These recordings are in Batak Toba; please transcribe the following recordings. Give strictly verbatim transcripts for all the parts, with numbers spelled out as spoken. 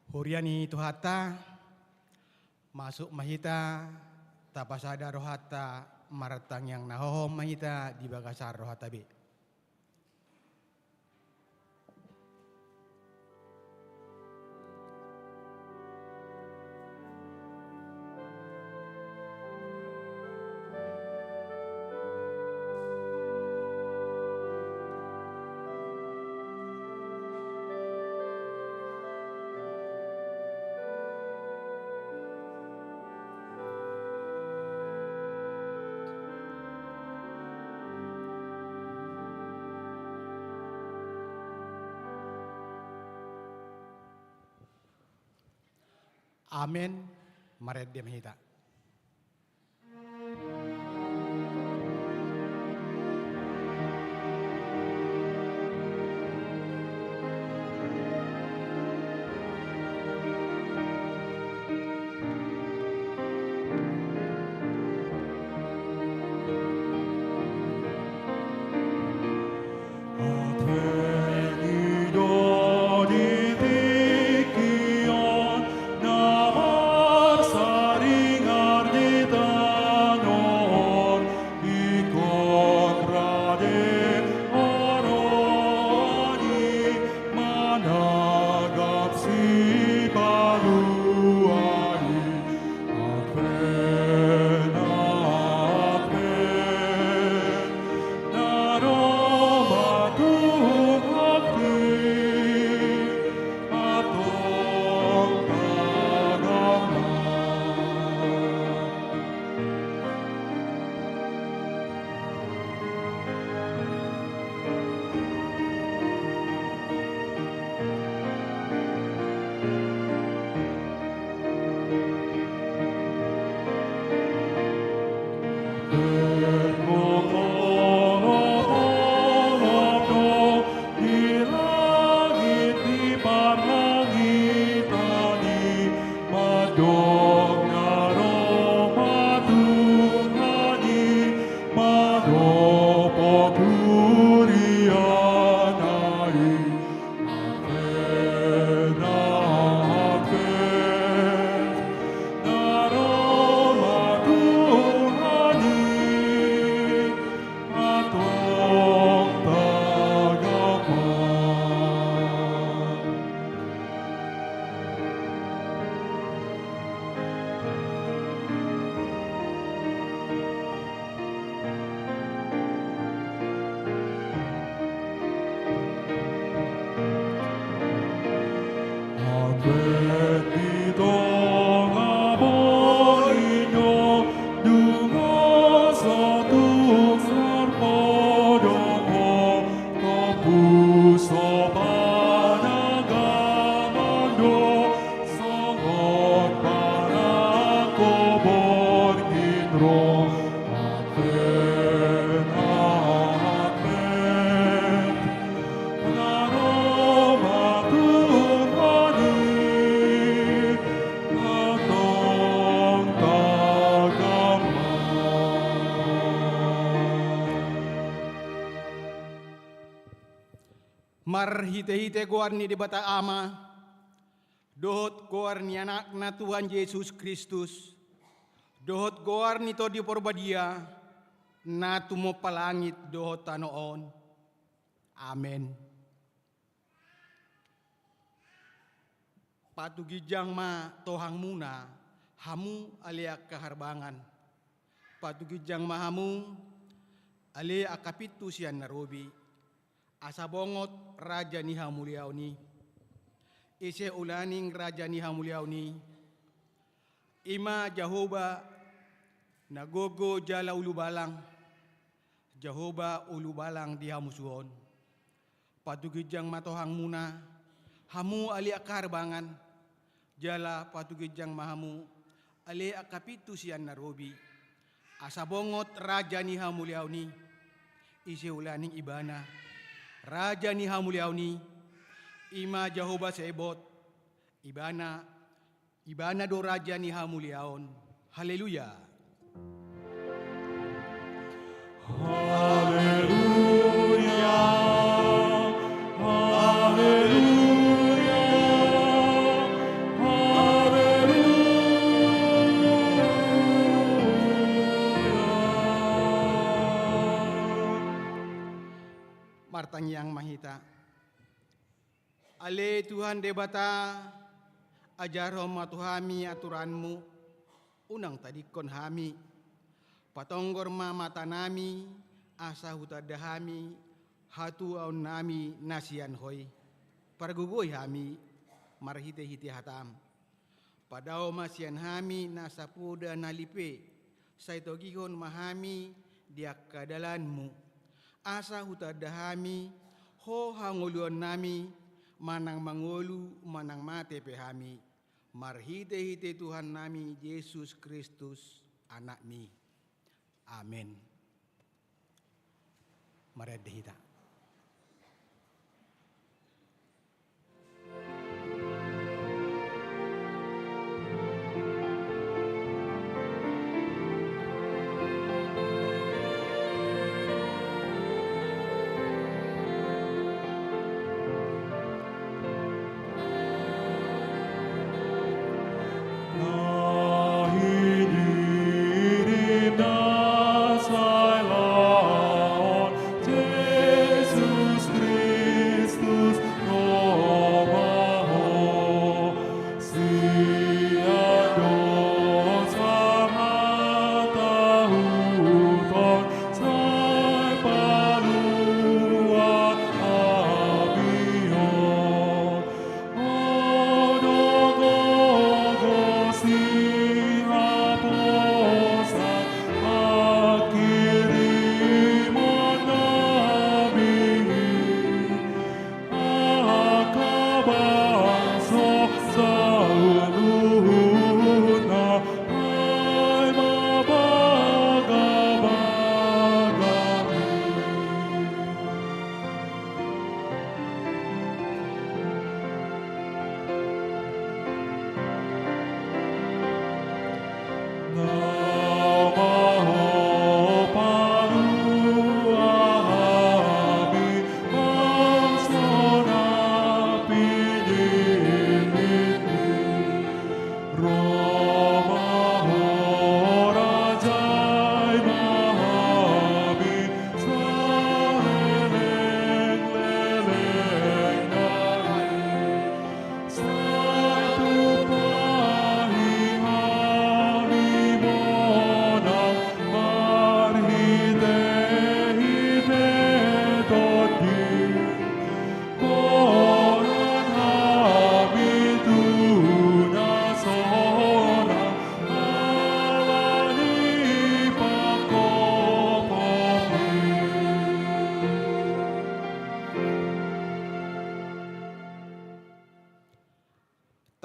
Huria ni Tuhanta, masuk ma hita, tapasada rohanta, martangiang na hohom ma hita di bagasan rohanta be. Amen. Marende ma hita. Marhitehite goar ni Debata Ama, dohot goar ni Anakna Tuhan Jesus Kristus, dohot goar ni Tondi Parbadia, na tumompa langit dohot tano on. Amen. Patuginjang ma tohangmuna, hamu ale angka harbangan. Patuginjang ma hamu, ale angka pintu sian na robi. Asa bongot raja ni hamuliaon i. Ise ulaning raja ni hamuliaon i? I ma Jahowa na gogo jala ulubalang, Jahowa ulubalang di hamusuon. Patuginjang ma tohangmuna, hamu ale angka harbangan, jala patuginjang ma hamu, ale angka pintu sian na robi. Asa bongot raja ni hamuliaon i. Ise ulaning ibana, raja ni hamuliaon i? I ma Jahowa Sebaot, ibana, ibana do raja ni hamuliaon. Haleluya. Haleluya. Haleluya. Martangiang ma hita. Ale Tuhan Debata, ajarhon ma tu hami aturanmu, unang tadingkon hami. Patonggor ma matanami, asa hutanda hami hatuaonnami na sian Ho i. Pargogoi hami marhitehite hataM. Padao ma sian hami nasa poda na lipe, sai togihon ma hami di angka dalanmu, asa hutanda hami Ho hangoluannami, manang mangolu manang mate pe hami, marhitehite Tuhannami Jesus Kristus, AnakMi. Amen. Marende hita.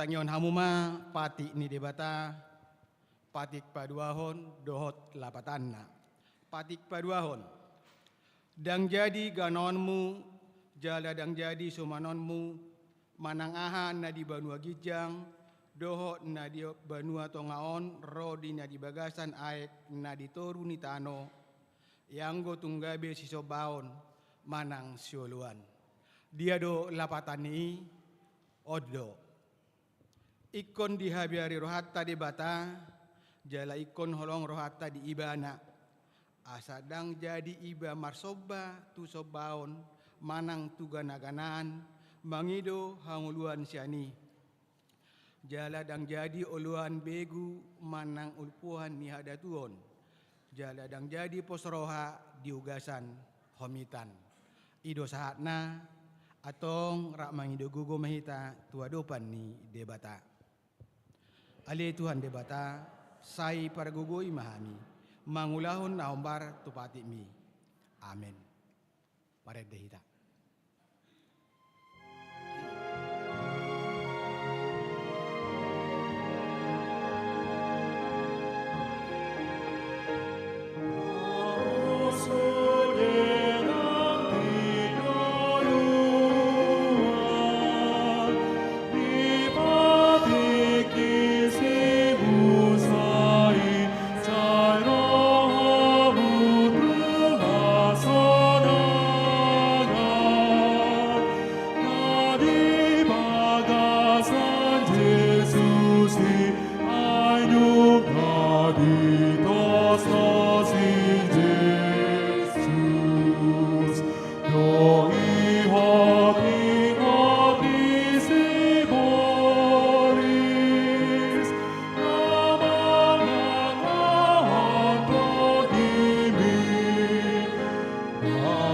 Tangihon hamu ma patik ni Debata, patik paduahon dohot lapatanna. Patik paduahon. Ndang jadi ganaonmu, jala ndang jadi sumanonmu, manang aha na di banua ginjang dohot na di banua tonga on ro di na di bagasan aek na di toru ni tano, ianggo tung gabe sisombaon manang sioloan. Dia do lapatan ni i? On do. Ingkon dihabiari rohanta Debata, jala ingkon holong rohanta di Ibana. Asa ndang jadi iba marsomba tu sombaon manang tu ganaganaan, mangido hangoluan sian i. Jala ndang jadi oloan begu manang ulpoan ni hadatuon. Jala ndang jadi pos roha di ugasan homitan. I do sahatna, antong rap mangido gogo ma hita tu adopan ni Debata. Ale Tuhan Debata, sai pargogoi ma hami mangulahon na hombar tu patikmi. Amen. Marende hita.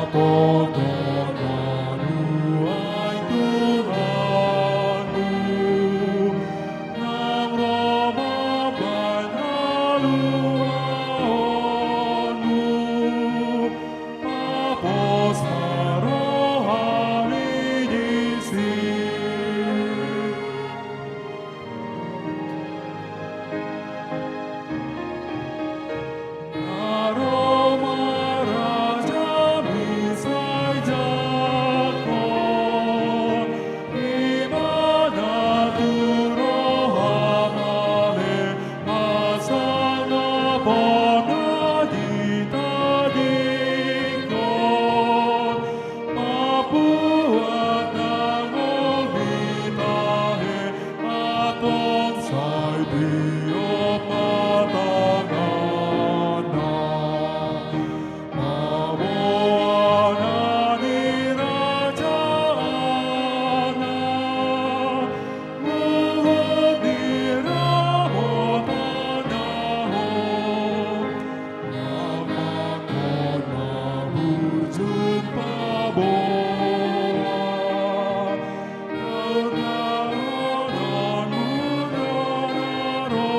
Tongtong na nuaeng Tuhanmu, nang ro mambahen haluaonmu, pos ma rohami disi. Na ro ma rajami sai jangkon, ibana tu roham ale, asa na pona ditadingkon, mambuat na lobi tahe, antong sai tiop ma tanganna. Paboa na nirajaanna, luhut ni ramotanna ho, na mangkon ma burju paboa, na ro, na ro, na ro, na ro.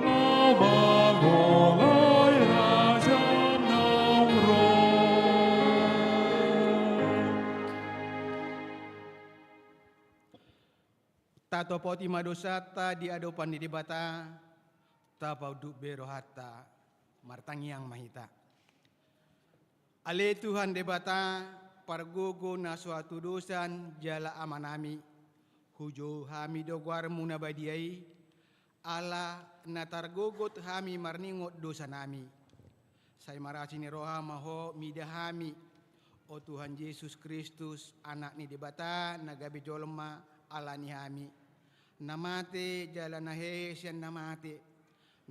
Laho mangoloi rajam naung ro. Tatopoti ma dosanta di adopan ni Debata, tapaunduk be rohanta, martangiang ma hita. Ale Tuhan Debata, pargogo na so hatudosan jala Amanami, hujou hami do goarmu na badia i, ala na targogot hami marningot dosanami. Sai marasi ni roha ma ho mida hami, o Tuhan Jesus Kristus, Anak ni Debata na gabe jolma ala ni hami, na mate jala na hehe sian na mate,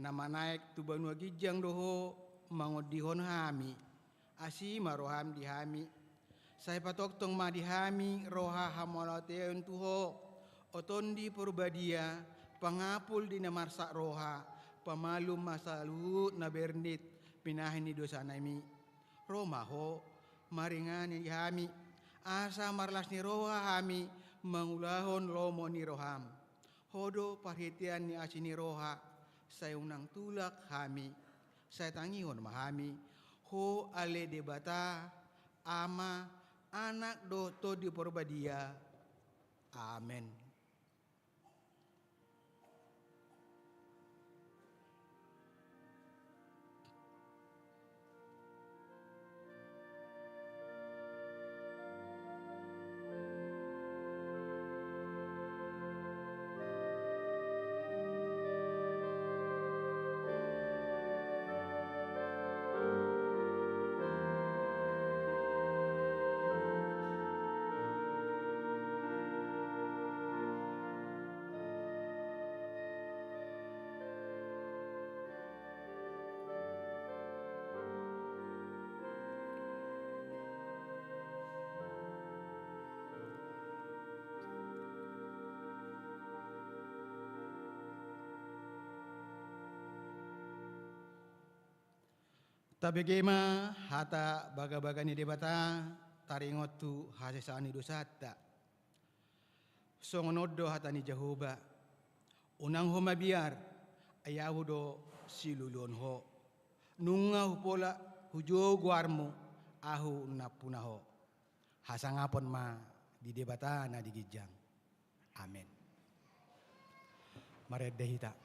na manaek tu banua ginjang do ho mangondihon hami. Asi ma roham di hami. Sai patongtong ma di hami roha hamauliateon tu ho, o Tondi Porbadia, pangapul di na marsak roha, pamalum ma saluhut na bernit pinahan ni dosanami. Ro ma ho maringanan di hami, asa marlas ni roha hami mangulahon lomo ni roham. Ho do parhitean ni asi ni roha, sai unang tulak hami, sai tangihon ma hami, ho ale Debata, Ama, Anak dohot Tondi Porbadia. Amen. Tabege ma hata bagabaga ni Debata, taringot tu hasesaan ni dosanta. Songon on do hata ni Jahowa: Unang ho mabiar, ai Ahu do siluluon ho. Nunga hupola hujou goarmu, Ahu nampuna ho. Hasangapon ma di Debata na di ginjang. Amen. Marende hita.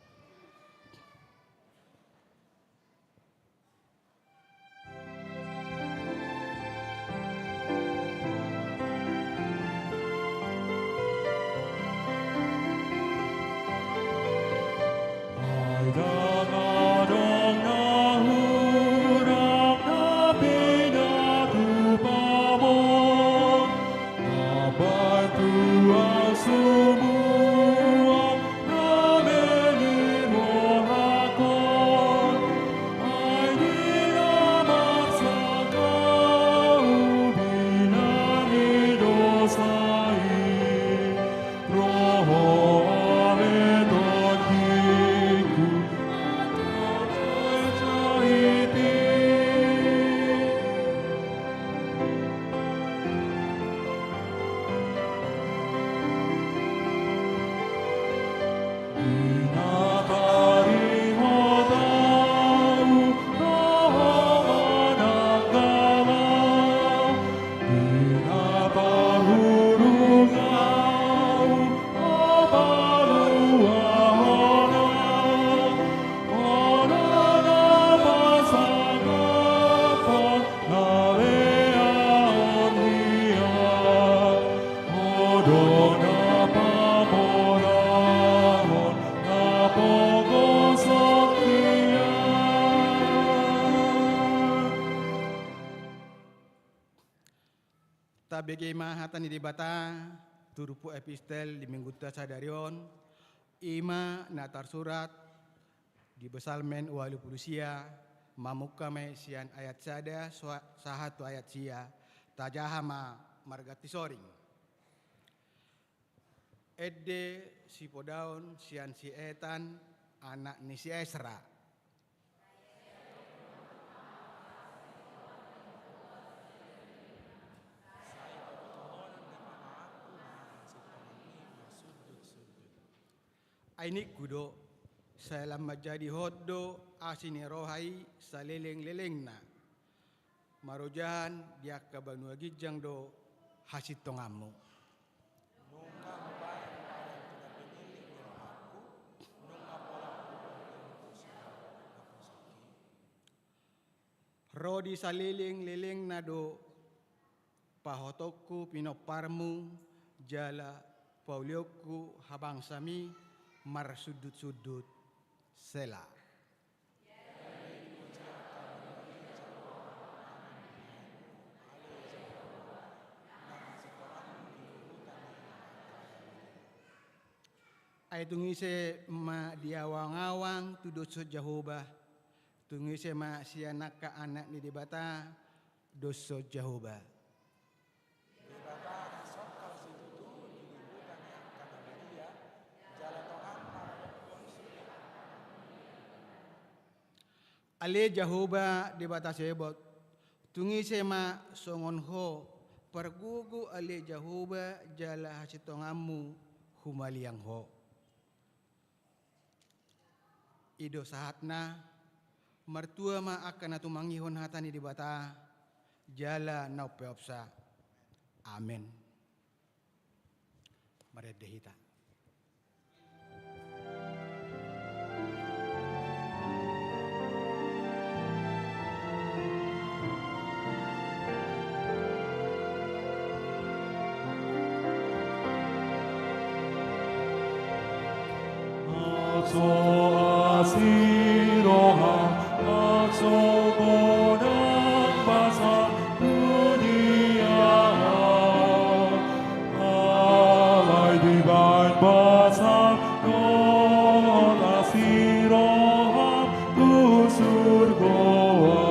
Tabege ma hata ni Debata, turpuk epistel di minggunta sadari on, i ma na tarsurat di Psalmen ualu pulu sia, mamungka ma i sian ayat sada soa-, sahat tu ayat sia, tajaha ma marganti soring. Ende sipodaon sian si Etan, anak ni si Esra. Ai ningku do, sai lam manjadi hot do asi ni roha i saleleng-lelengna. Marojahan di angka banua ginjang do hasintonganmu. Nunga hubaen padan tu na pinillit ni rohangku, nunga pola hubaen tu sidaon na pusok i. Ro di saleleng-lelengna do pahotonku pinomparmu, jala paulionku habangsami marsundut-sundut. Sela. Ai tung ise ma diawang-awang tu doshon Jahowa, tung ise ma sian angka anak ni Debata doshon Jahowa. Debata na songkal situtu di lihutan ni angka na badia, jala Tuhan na maradophon sude angka na mulia. Ale Jahowa Debata Sebot, tung ise ma songon Ho, pargogo ale Jahowa jala hasintonganmu humaliang Ho. I do sahatna, martua ma angka na tumangihon hata ni Debata, jala na umpeopsa. Amen. Marende hita. Asi roha, asi godang basa dunia on. Alai dibaen basa dohot asi roha tu surgo on.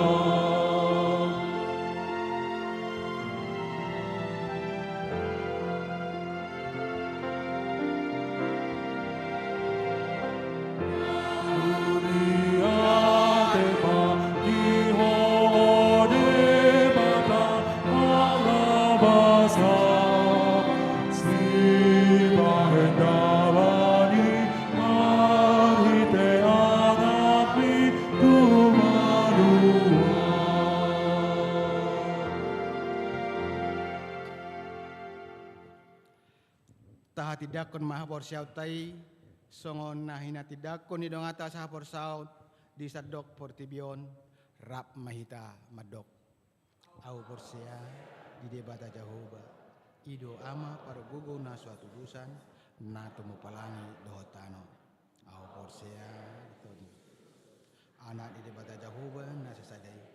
Tahatindangkon ma haporseaonta i, songon na hinatindangkon ni donganta sahaporseaon di sandok portibi on, rap ma hita mandok. Ahu porsea di Debata Jahowa, i do Ama pargogo na so hatudosan, na tumompa langit dohot tano. Ahu porsea di Anak ni Debata Jahowa na sasada i,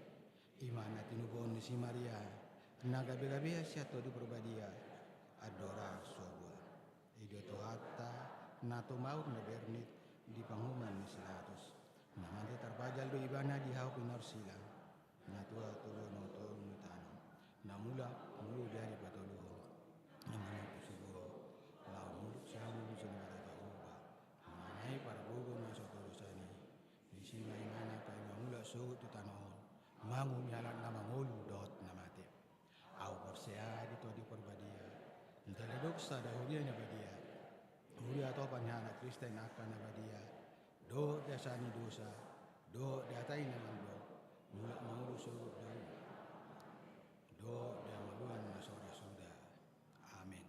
i ma na tinubuhon ni si Maria, na gabe-gabean sian Tondi Parbadia, andorang so bulan. I do Tuhanta na tumaon na bernit di panguhuman ni si Pilatus. Na mate tarpajal do Ibana di hau pinorsilang. Na tua tolu on tolu ni tano. Na mulak molo di ari patoluhon. Na mulak tu surgo. Laho mulak sian ujung ni Debata Jahowa. Manang i pargogo na so hatudosan i. Disi ma Ibana paima mulak sogot tu tano on. Manguhumi halak na mangolu dohot na mate. Ahu porsea di Tondi Parbadia. Ndada dohot sada huria na badia. Huria atopan ni halak Kristen angka na badia. Dohot di hasesaan ni dosa. Dohot di hata i na mandok. Mulak mangolu sogot daun. Dohot di hamagoan na so ra suda. Amen.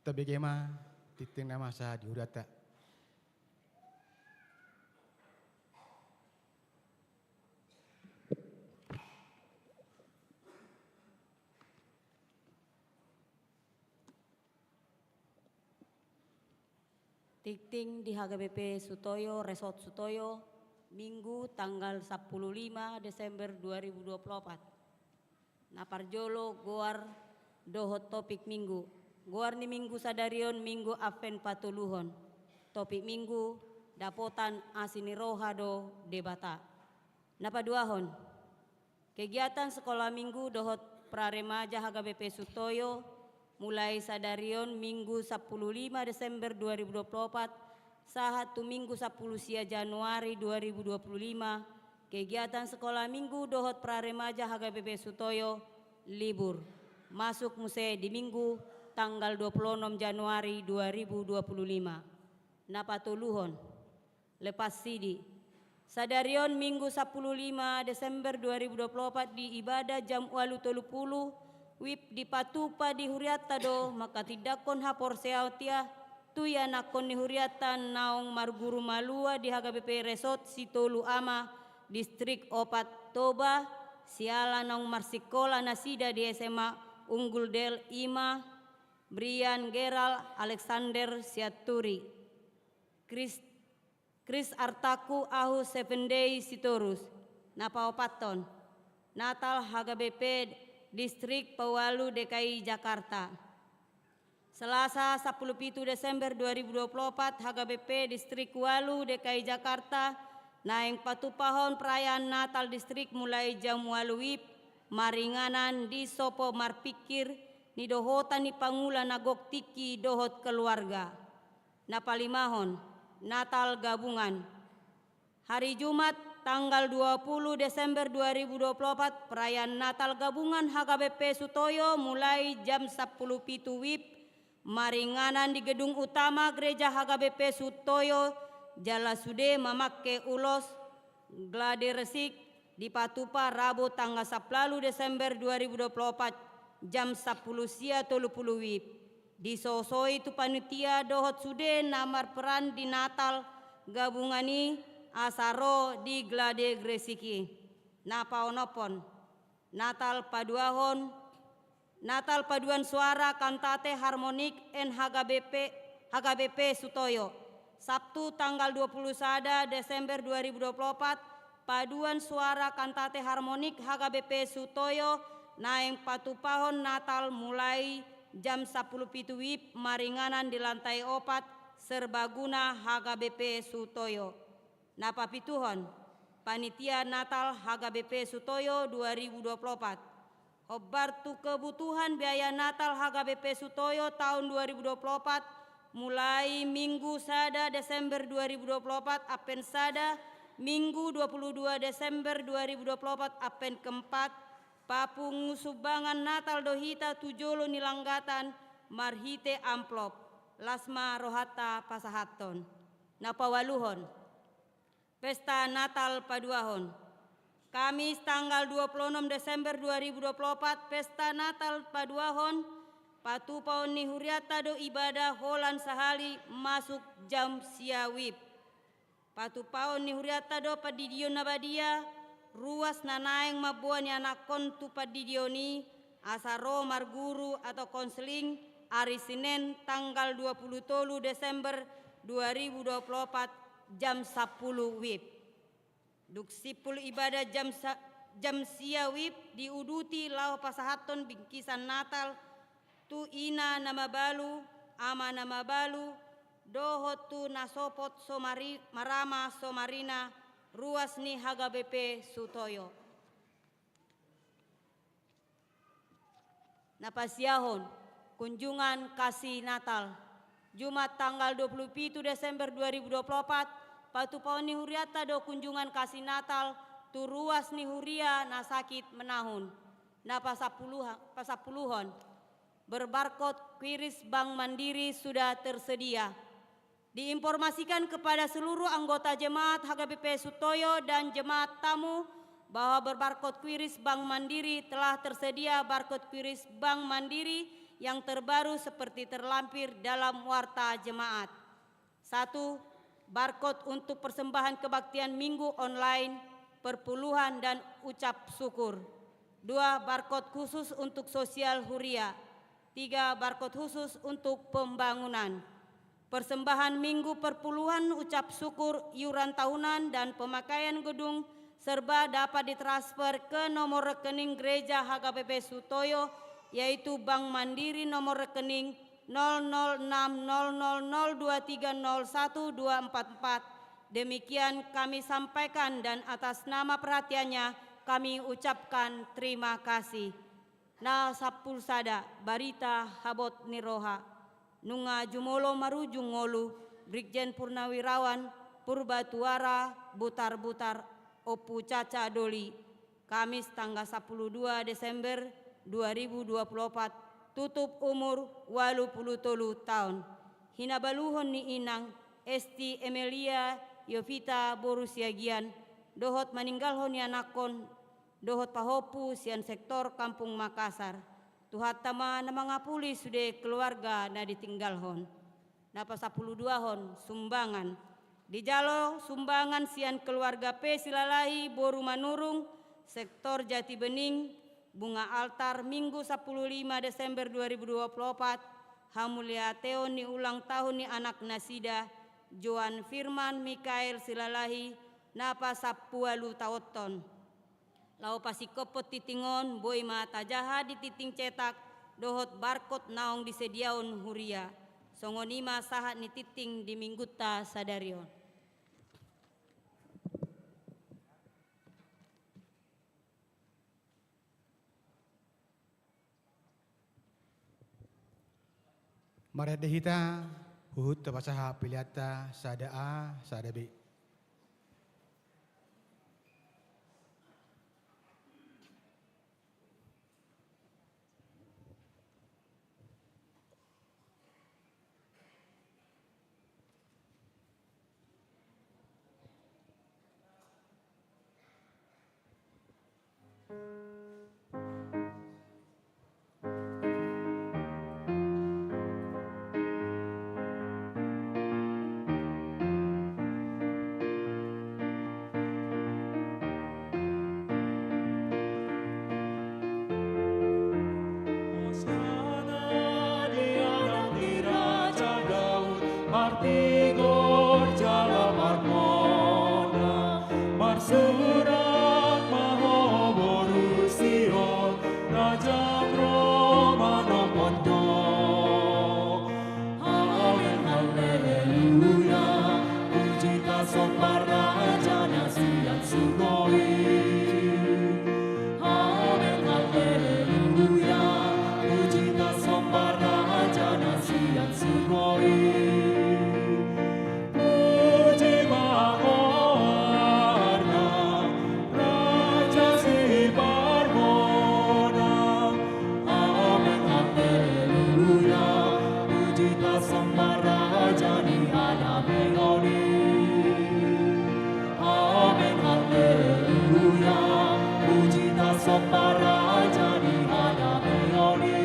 Tabege ma tingting na masa di hurianta. Tingting di H K B P Sutoyo, Resort Sutoyo, Minggu tanggal sampulu lima Desember dua ribu dua puluh opat. Na parjolo, goar dohot topik Minggu. Goar ni Minggu sadari on Minggu Advent patoluhon. Topik Minggu, dapotan asi ni roha do Debata. Na paduahon, kegiatan Sekolah Minggu dohot Praremaja H K B P Sutoyo, mulai sadari on Minggu sampulu lima Desember dua ribu dua puluh opat, sahat tu Minggu sampulu sia Januari dua ribu dua puluh lima, kegiatan Sekolah Minggu dohot Praremaja H K B P Sutoyo libur. Masuk muse di Minggu tanggal dua puluh onom Januari dua ribu dua puluh lima. Na patoluhon, Lepas sidi. Sadari on Minggu sampulu lima Desember dua ribu dua puluh opat di ibadah jam ualu tolu pulu, WIB dipatupa di hurianta do manghatindanghon haporseaon tia tu ianakhon ni hurianta naung marguru malua di H K B P Resort Sitolu Ama, Distrik Opat Toba, siala naung marsikola nasida di S M A Unggul Del, ima Brian Geral Alexander Sianturi. Kris Kris Artaku Ahu Seven Day Sitorus. Na paopathon, Natal H K B P Distrik Paualu D K I Jakarta. Selasa sampulu pitu Desember dua ribu dua puluh opat, H K B P Distrik Ualu D K I Jakarta naeng patupahon perayaan Natal Distrik mulai jam ualu WIB maringanan di sopo marpingkir ni dohotan ni pangula na gok tingki dohot keluarga. Na palimahon, Natal Gabungan. Hari Jumat, tanggal dua puluh Desember dua ribu dua puluh opat, perayaan Natal Gabungan H K B P Sutoyo mulai jam sampulu pitu WIB, maringanan di gedung utama Gereja H K B P Sutoyo, jala sude mamangke ulos gladi resik, dipatupa Rabu tanggal sampulu ualu Desember dua ribu dua puluh opat, jam sampulu sia tolu pulu WIB. Disosoi tu panitia dohot sude na marperan di Natal Gabungan i asa ro di gladi resik i. Na paonomhon, Natal paduahon, Natal paduan suara kantate harmonik and H K B P, H K B P Sutoyo. Sabtu tanggal dua puluh sada Desember dua ribu dua puluh opat, paduan suara kantate harmonik H K B P Sutoyo naeng patupahon Natal mulai jam sampulu pitu WIB maringanan di lantai opat serbaguna H K B P Sutoyo. Na papituhon, panitia Natal H K B P Sutoyo dua ribu dua puluh opat. Hombar tu kebutuhan biaya Natal H K B P Sutoyo tahun dua ribu dua puluh opat, mulai Minggu sada Desember dua ribu dua puluh opat ampen sada, Minggu dua puluh dua Desember dua ribu dua puluh opat ampen keempat, papungu sumbangan Natal do hita tu jolo ni langgatan marhite amplop. Las ma rohanta pasahathon. Na paualuhon, Pesta Natal paduahon. Kamis tanggal dua puluh onom Desember dua ribu dua puluh opat, Pesta Natal paduahon, patupaon ni hurianta do ibadah holan sahali masuk jam sia WIB. Patupaon ni hurianta do pandidion na badia, ruas na naeng mamboan ianakhon tu pandidion i, asa ro marguru atau konseling, ari Senen tanggal dua puluh tolu Desember dua ribu dua puluh opat jam sampulu WIB. Dung simpul ibadah jam sa-, jam sia WIB diuduti laho pasahathon bingkisan Natal tu ina na mabalu, ama na mabalu, dohot tu na sopot somari-, marama somarina ruas ni H K B P Sutoyo. Na pasiahon, kunjungan kasih Natal. Jumat tanggal dua puluh pitu Desember dua ribu dua puluh opat, patupaon ni hurianta do kunjungan kasih Natal tu ruas ni huria na sakit menahun. Na pasampuluha-, pasampuluhon, berbarkod Qris Bank Mandiri sudah tersedia. Diinformasikan kepada seluruh anggota jemaat H K B P Sutoyo dan jemaat tamu bahwa berbarkod Qris Bank Mandiri telah tersedia. Barkod Qris Bank Mandiri yang terbaru seperti terlampir dalam warta jemaat. Satu, barcode untuk persembahan kebaktian Minggu online, perpuluhan dan ucap syukur. Dua, barcode khusus untuk sosial huria. Tiga, barcode khusus untuk pembangunan. Persembahan Minggu perpuluhan, ucap syukur, iuran tahunan, dan pemakaian gedung serba dapat ditransfer ke nomor rekening Gereja H K B P Sutoyo, yaitu Bank Mandiri nomor rekening nol nol enam nol nol nol dua tiga nol satu dua empat empat. Demikian kami sampaikan dan atas nama perhatiannya kami ucapkan terima kasih. Na sampulu sada, barita habot ni roha. Nunga jumolo marujung ngolu Brigjen Purnawirawan Purbatuara Butarbutar Ompu Caca Doli, Kamis tanggal sampulu dua Desember dua ribu dua puluh opat, tutup umur ualu pulu tolu taon. Hinabaluhon ni inang Esti Emelia Yovita boru Siagian, dohot maninggalhon ni anakkon dohot pahompu sian sektor Kampung Makassar. Tuhanta ma na mangapuli sude keluarga na ditinggalhon. Na pasampuluduahon, sumbangan. Dijalo sumbangan sian keluarga P Silalahi boru Manurung, sektor Jatibening, bunga altar Minggu sampulu lima Desember dua ribu dua puluh opat, hamuliateon ni ulang tahun ni anak nasida, Joan Firman Mikael Silalahi, na pasampuualu taonhon. Laho pasingkophon tingting on, boi ma tajaha di tingting cetak dohot barcode naung disediaon huria. Songon i ma sahat ni tingting di Minggunta sadari on. Marende hita, huhut tapasahat peleanta sada A, sada B. Hosana di Anak ni Raja Daud, martigor jala marmona, marsurak ma ho boru Sion, Rajam ro manophon ho. Amen, haleluya. Puji tasomba Raja na sian surgo i. Amen, haleluya. Puji tasomba Raja na sian surgo i. Puji ma goarna, Raja Siparmona. Amen, haleluya. Puji tasomba Raja ni halabeon i. Amen, haleluya. Puji tasomba Raja ni halabeon i.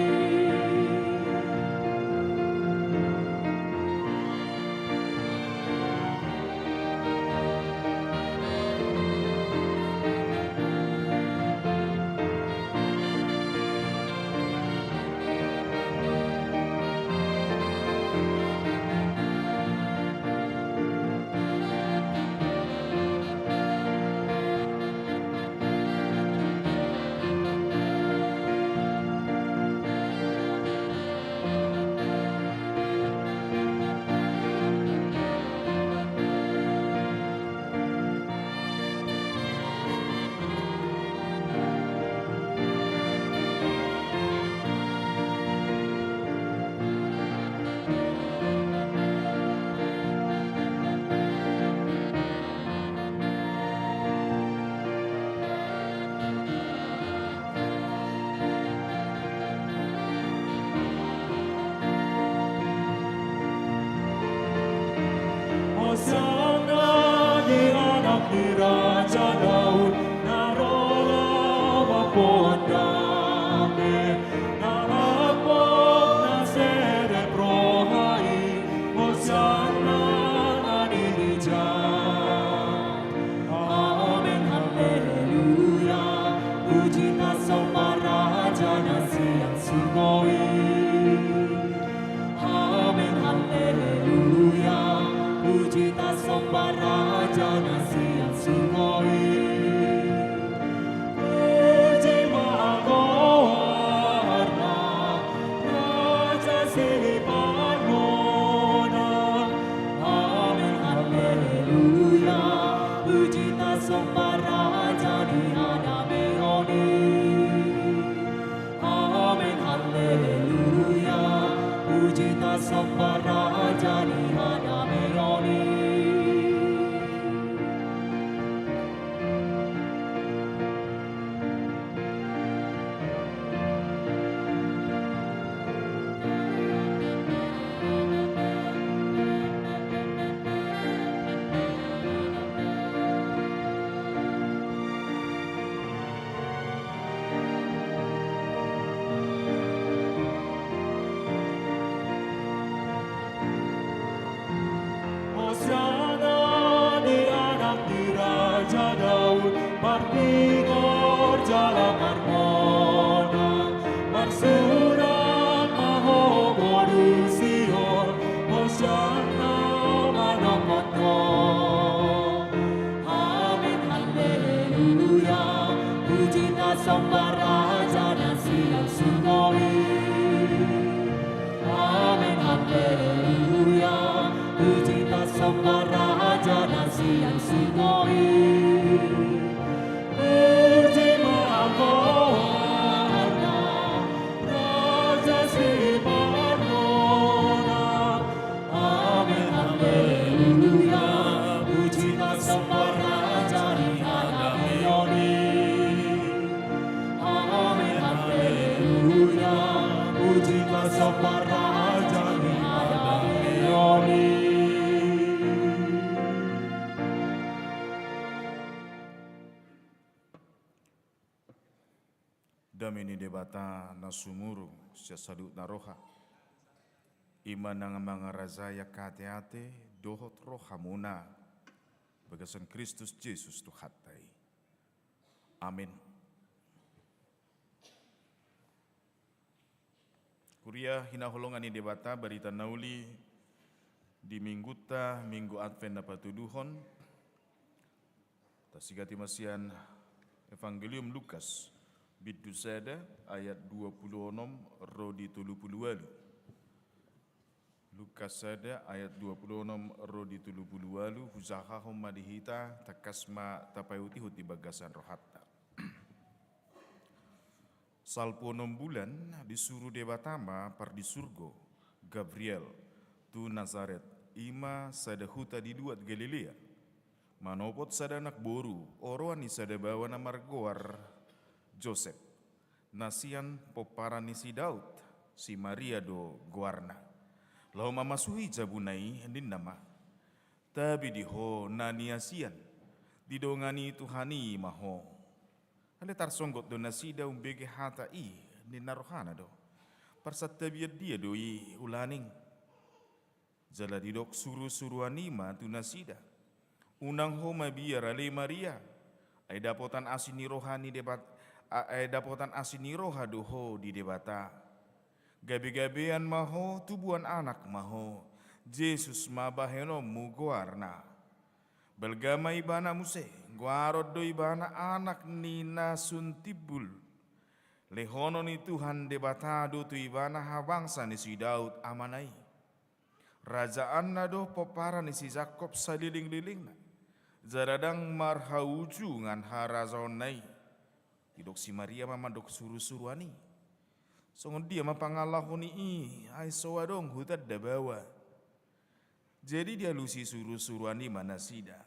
Hosana di Anak ni Raja Daud, na ro mamboan dame, na mamboan Puji tasomba Raja na sian surgo i. Amen, haleluya. Puji tasomba Raja na sian surgo i. Puji ma goarna, Raja sipanggona. Amen, haleluya. Puji tasomba Raja ni hadameon i. Amen, haleluya. Puji tasomba Raja ni hadameon i. Hosiana di anak ni Raja Daud, martigor jala marmonang, marsurak ma ho boru Sion, hosiana manongkot ho. Amen, haleluya. Puji tasomba Raja na sian surgo i. Amen, haleluya. Puji tasomba Raja na sian surgo i. Puji ma goarna, Raja sipanggona. Amen, haleluya. Puji tasomba Raja ni hadameon i. Amen, haleluya. Puji tasomba Raja ni hadameon i. Dame ni Debata na sumurung sian saluhutna roha, i ma na mangarajai angka ateate dohot rohamuna, bagasan Kristus Jesus Tuhanta i. Amen. Huria hinaholongan ni Debata, barita na uli di minggunta, minggu Advent na patoluhon, tasigati ma sian Evangelium Lukas, bindu sada, ayat dua pulu onom ro di tolu pulu ualu. Lukas sada ayat dua pulu onom ro di tolu pulu ualu, hujahahon ma di hita, tangkas ma tapaihutihut di bagasan rohanta. Salpu onom bulan disuru Debata ma pardisurgo Gabriel tu Nasaret, i ma sada huta di luat Galilea, manopot sada anak boru, oroan ni sada baoa na margoar Josep, na sian pomparan ni si Daud, si Maria do goarna. Laho mamasuhi jabuna i, ninna ma: Tabi di ho na niasian, didongani Tuhan i ma ho. Alai tarsonggot do nasida umbege hata i, ninna rohana do: Parsantabian dia do i ulaning? Jala didok surusuruan i ma tu nasida: Unang ho mabiar ale Maria, ai dapotan asi ni roha ni Debat-, a-, ai dapotan asi ni roha do ho di Debata. Gabegabean ma ho, tubuan anak ma ho, Jesus ma bahenonmu goarna. Balga ma ibana muse, goaron do ibana anak ni na sun timbul. Lehonon ni Tuhan Debata do tu ibana habangsa ni si Daud amana i. Rajaanna do pomparan ni si Jakob salelenglelengna, jala ndang marhaujungan harajaonna i. Didok si Maria ma mandok surusuruan i: Songon dia ma pangalaho ni i, ai so adong hutanda baoa? Jadi dialusi surusuruan i ma nasida: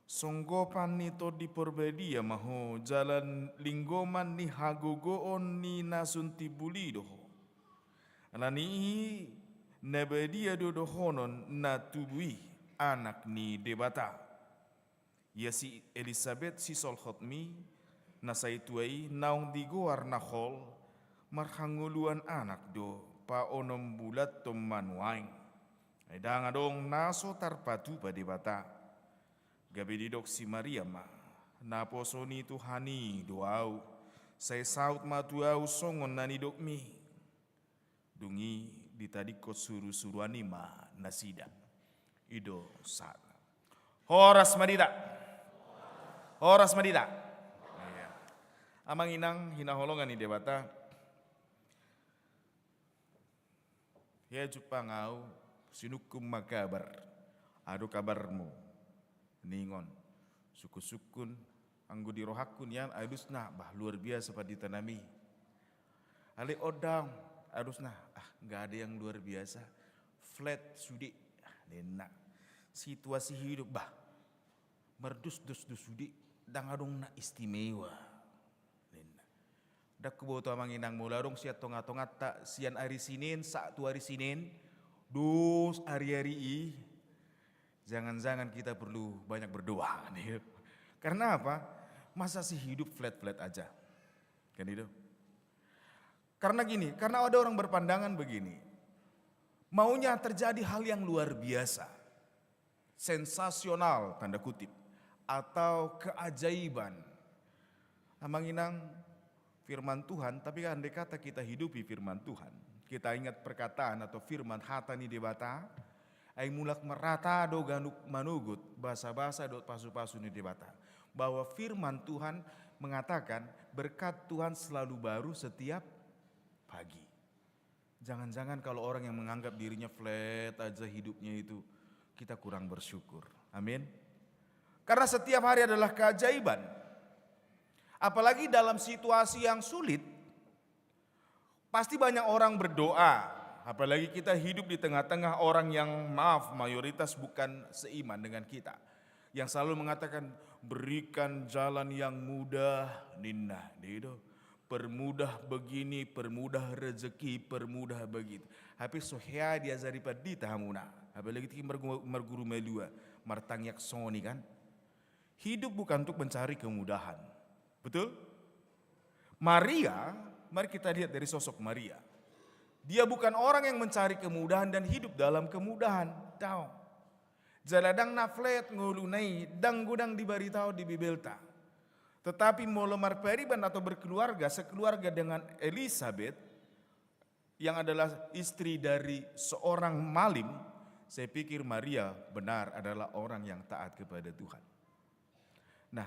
Songgopan ni Tondi Porbadia ma ho, jala linggoman ni hagogoon ni na sun timbul i do ho. Alani i na badia do dohonon na tubu i Anak ni Debata. Ia si Elisabet sisolhotmi, na sai tua i, naung digoar na hol, marhangoluan anak do, paonom bulan ton ma nuaeng. Ai ndang adong na so tarpatupa Debata. Gabe didok si Maria ma: Naposo ni Tuhan i do ahu. Sai saut ma tu ahu songon na nidokmi. Dung i ditadingkon surusuruan i ma nasida. I do sahat. Horas ma di hita. Horas ma di hita. Iya. Amang inang hinaholongan ni Debata. Ia jumpang ahu, sinungkun ma kabar. Adong kabarmu. Ningon. Sungkun-sungkun, anggo di rohangku nian, alusna, bah, luar biasa pandita nami. Alai ondang, alusna, ah, nggak ada yang luar biasa. Flat sude, ah, ninna. Situasi hidup, bah, mardosdos do sude, ndang adong na istimewa. Ninna. Ndang huboto amang inang molo adong sian tonga-tonganta, sian ari Sinin, sahat tu ari Sinin, dos ari-ari i, jangan-jangan kita perlu banyak berdoa. Karena apa? Masa sih hidup flat-flat aja? Kan itu. Karena gini, karena ada orang berpandangan begini. Maunya terjadi hal yang luar biasa. Sensasional, tanda kutip. Atau keajaiban. Amang inang, firman Tuhan, tapi andai kata kita hidupi firman Tuhan, kita ingat perkataan atau firman hata ni Debata, ai mulak marhata do ganup manogot, basa-basa dohot pasu-pasu ni Debata. Bahwa firman Tuhan mengatakan, berkat Tuhan selalu baru setiap pagi. Jangan-jangan kalau orang yang menganggap dirinya flat aja hidupnya itu, kita kurang bersyukur. Amin. Karena setiap hari adalah keajaiban. Apalagi dalam situasi yang sulit, pasti banyak orang berdoa. Apalagi kita hidup di tengah-tengah orang yang, maaf, mayoritas bukan seiman dengan kita. Yang selalu mengatakan, "Berikan jalan yang mudah," ninna, dia itu. "Permudah begini, permudah rezeki, permudah begitu." Hape so hea diajari pandita hamuna. Apalagi tingki margu-, marguru malua, martangiang songon i kan. Hidup bukan untuk mencari kemudahan. Betul? Maria, mari kita lihat dari sosok Maria. Dia bukan orang yang mencari kemudahan dan hidup dalam kemudahan. Daong. Jala ndang na flat ngoluna i, ndang godang dibaritahon di Bibelta. Tetapi molo marpariban atau berkeluarga, sekeluarga dengan Elisabet, yang adalah istri dari seorang malim, saya pikir Maria benar adalah orang yang taat kepada Tuhan. Nah,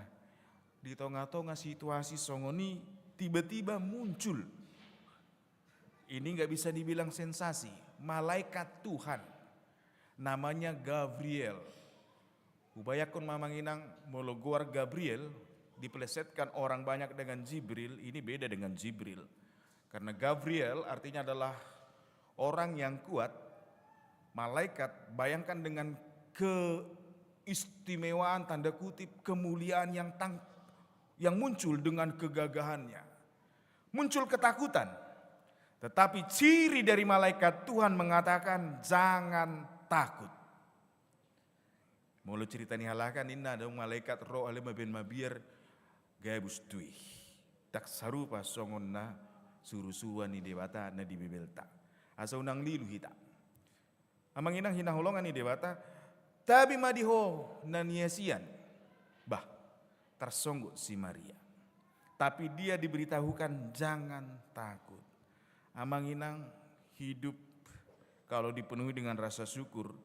di tengah-tengah situasi songon i, tiba-tiba muncul. Ini nggak bisa dibilang sensasi, malaikat Tuhan. Namanya Gabriel. Hubayangkon ma amang inang, molo goar Gabriel, dipelesetkan orang banyak dengan Jibril, ini beda dengan Jibril. Karena Gabriel artinya adalah orang yang kuat, malaikat, bayangkan dengan keistimewaan, tanda kutip, kemuliaan yang tang-, yang muncul dengan kegagahannya. Muncul ketakutan. Tetapi ciri dari malaikat Tuhan mengatakan, "Jangan takut." Molo cerita ni halak kan, ninna adong malaikat ro ale mabaen mabiar, gabus tusi. Ndang sarupa songon na surusuruan ni Debata na di Bibelta. Asa unang lilu hita. Amang inang hinaholongan ni Debata, tabi ma di ho na niasian. Bah, tarsonggot si Maria. Tapi dia diberitahukan, "Jangan takut." Amang inang, hidup kalau dipenuhi dengan rasa syukur,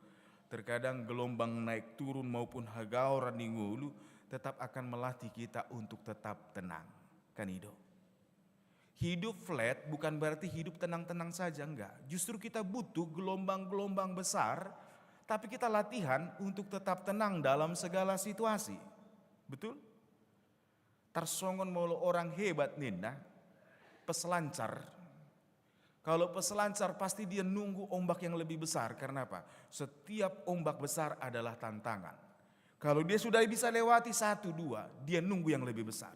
terkadang gelombang naik turun maupun hagaoran di ngolu tetap akan melatih kita untuk tetap tenang. Kan i do. Hidup flat bukan berarti hidup tenang-tenang saja, enggak. Justru kita butuh gelombang-gelombang besar, tapi kita latihan untuk tetap tenang dalam segala situasi. Betul? Tarsongon molo orang hebat ninna, peselancar. Kalau peselancar pasti dia nunggu ombak yang lebih besar. Karena apa? Setiap ombak besar adalah tantangan. Kalau dia sudah bisa lewati satu, dua, dia nunggu yang lebih besar.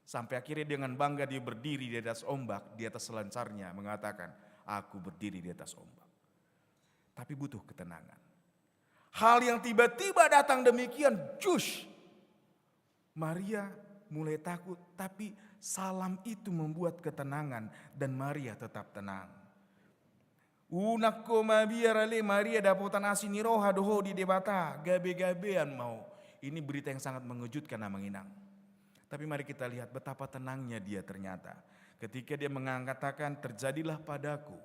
Sampai akhirnya dengan bangga dia berdiri di atas ombak, di atas selancarnya mengatakan, "Aku berdiri di atas ombak." Tapi butuh ketenangan. Hal yang tiba-tiba datang demikian, jus. Maria mulai takut, tapi salam itu membuat ketenangan dan Maria tetap tenang. Unang ho mabiar ale, Maria, dapotan asi ni roha do ho di Debata, gabe-gabean ma ho. Ini berita yang sangat mengejutkan, amang inang. Tapi mari kita lihat betapa tenangnya dia ternyata. Ketika dia mengatakan, "Terjadilah padaku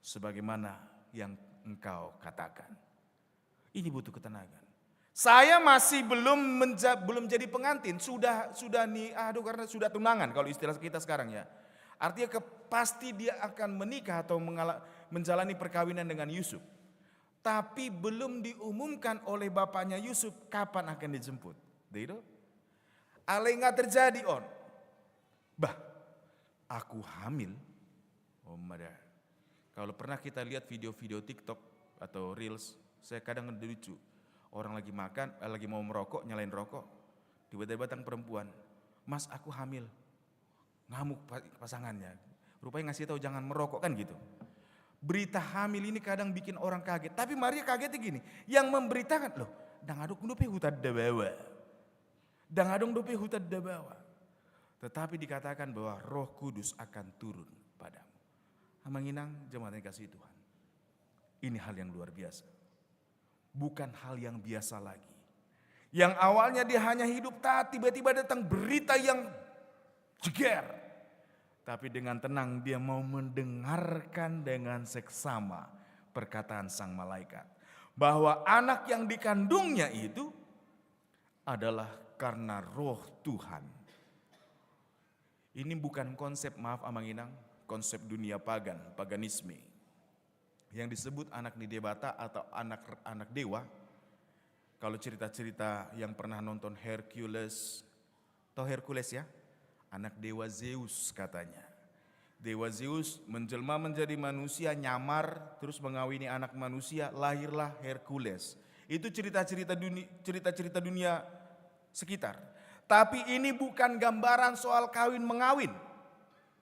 sebagaimana yang engkau katakan." Ini butuh ketenangan. Saya masih belum menja-, belum jadi pengantin, sudah sudah ni aduh karena sudah tunangan kalau istilah kita sekarang ya. Artinya ke, pasti dia akan menikah atau mengala-, menjalani perkawinan dengan Yusuf. Tapi belum diumumkan oleh bapaknya Yusuf kapan akan dijemput. Dei do? Alai nggak terjadi on. Bah, aku hamil. Oh, mada. Kalau pernah kita lihat video-video TikTok atau Reels, saya kadang lucu. Orang lagi makan, eh, lagi mau merokok, nyalain rokok. Tiba-tiba datang perempuan, "Mas, aku hamil." Ngamuk pa-, pasangannya. Rupanya ngasih tahu jangan merokok kan gitu. Berita hamil ini kadang bikin orang kaget. Tapi Maria kagetnya gini, yang memberitakan, "Loh, ndang adong dope hutanda baoa. Ndang adong dope hutanda baoa." Tetapi dikatakan bahwa Roh Kudus akan turun padamu. Amang inang, jemaat yang kasih Tuhan. Ini hal yang luar biasa. Bukan hal yang biasa lagi. Yang awalnya dia hanya hidup taat, tiba-tiba datang berita yang jeger. Tapi dengan tenang dia mau mendengarkan dengan seksama perkataan sang malaikat. Bahwa anak yang dikandungnya itu adalah karena Roh Tuhan. Ini bukan konsep, maaf Amang Inang, konsep dunia pagan, paganisme. Yang disebut anak ni Debata atau anak, anak dewa, kalau cerita-cerita yang pernah nonton Hercules, tau Hercules ya? Anak dewa Zeus katanya. Dewa Zeus menjelma menjadi manusia, nyamar, terus mengawini anak manusia, lahirlah Hercules. Itu cerita-cerita duni-, cerita-cerita dunia sekitar. Tapi ini bukan gambaran soal kawin mengawin.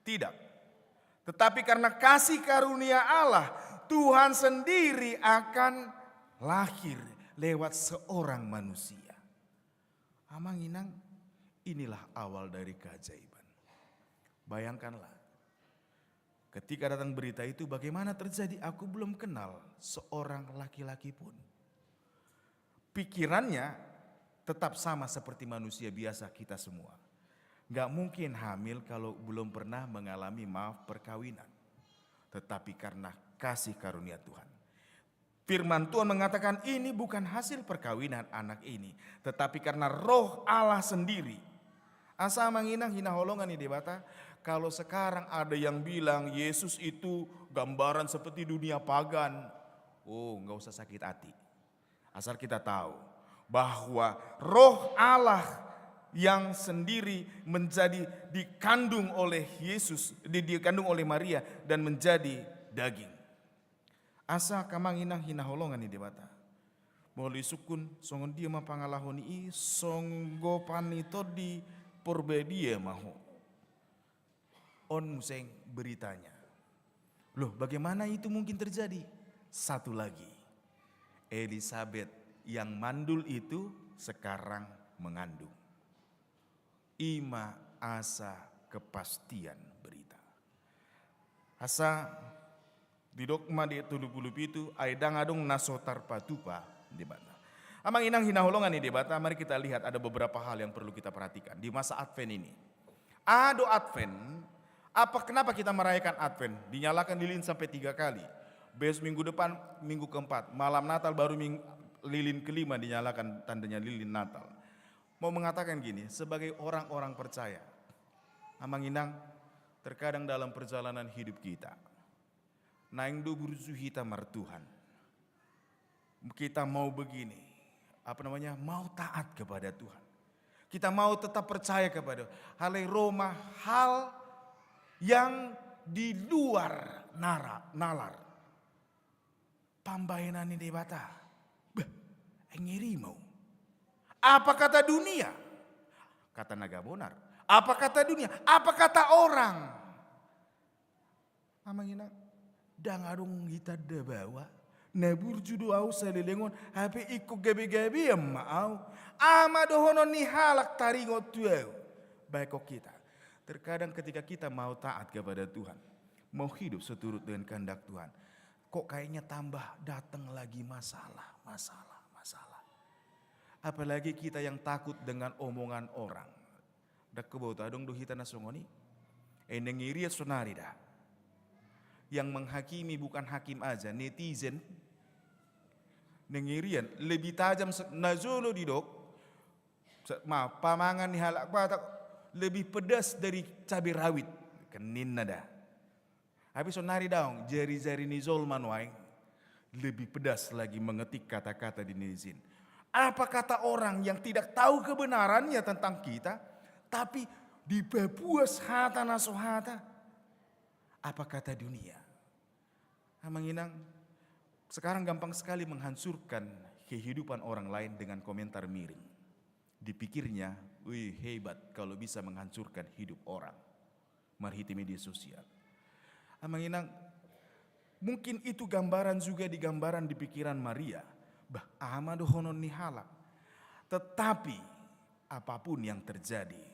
Tidak. Tetapi karena kasih karunia Allah, Tuhan sendiri akan lahir lewat seorang manusia. Amang inang, inilah awal dari keajaiban. Bayangkanlah, ketika datang berita itu, bagaimana terjadi? Aku belum kenal seorang laki-laki pun. Pikirannya tetap sama seperti manusia biasa kita semua. Nggak mungkin hamil kalau belum pernah mengalami, maaf, perkawinan. Tetapi karena kasih karunia Tuhan. Firman Tuhan mengatakan ini bukan hasil perkawinan anak ini, tetapi karena Roh Allah sendiri. Asa Amang Inang hinaholongan ni Debata, kalau sekarang ada yang bilang Yesus itu gambaran seperti dunia pagan, oh, nggak usah sakit hati. Asal kita tahu bahwa Roh Allah yang sendiri menjadi dikandung oleh Yesus, di-, dikandung oleh Maria dan menjadi daging. Asa Amang Inang hinaholongan ni Debata. Molo isungkun songon dia ma pangalaho ni i, songgopan ni Tondi Porbadia ma ho. On muse beritanya. Loh, bagaimana itu mungkin terjadi? Satu lagi, Elisabet yang mandul itu sekarang mengandung. I ma asa kepastian berita. Asa didok ma di tolu pulu pitu, ai ndang adong na so tarpatupa Debata. Amang Inang hinaholongan ni Debata, mari kita lihat ada beberapa hal yang perlu kita perhatikan di masa Advent ini. Aha do Advent? Apa, kenapa kita merayakan Advent? Dinyalakan lilin sampai tiga kali. Besok minggu depan, minggu keempat. Malam Natal baru ming-, lilin kelima dinyalakan, tandanya lilin Natal. Mau mengatakan gini, sebagai orang-orang percaya, Amang Inang, terkadang dalam perjalanan hidup kita, naeng do burju hita martuhan. Kita mau begini, apa namanya, mau taat kepada Tuhan. Kita mau tetap percaya kepada Tuhan. Alai ro ma hal yang di luar nara-, nalar. Pambahenan ni Debata. Bah, ngeri mau. Apa kata dunia? Kata na gabonar. Apa kata dunia? Apa kata orang? Amang Inang, ndang adong hutanda baoa. Na burju do au saleleng on, hape ingkon gabe-gabean ma au. Aha ma dohonon ni halak taringot tu au? Baik kok kita. Terkadang ketika kita mau taat kepada Tuhan, mau hidup seturut dengan kehendak Tuhan, kok kayaknya tambah datang lagi masalah, masalah, masalah. Apalagi kita yang takut dengan omongan orang. Ndang huboto, adong do hita na songon i? Eh, na ngirian sonari da. Yang menghakimi bukan hakim aja, netizen. Na ngirian, lebih tajam se-, na jolo didok, se-, ma, pamangan ni halak Batak lebih pedas dari cabai rawit. Kan ninna da. Tapi sonari daong, jari-jari ni jolma nuaeng lebih pedas lagi mengetik kata-kata di netizen. Apa kata orang yang tidak tahu kebenarannya tentang kita, tapi dipapuas hata na so hata? Apa kata dunia? Amang inang, sekarang gampang sekali menghancurkan kehidupan orang lain dengan komentar miring. Dipikirnya, wih, hebat kalau bisa menghancurkan hidup orang marhite media sosial. Amang inang, mungkin itu gambaran juga di gambaran di pikiran Maria. Bah, aha ma dohonon ni halak. Tetapi, apapun yang terjadi,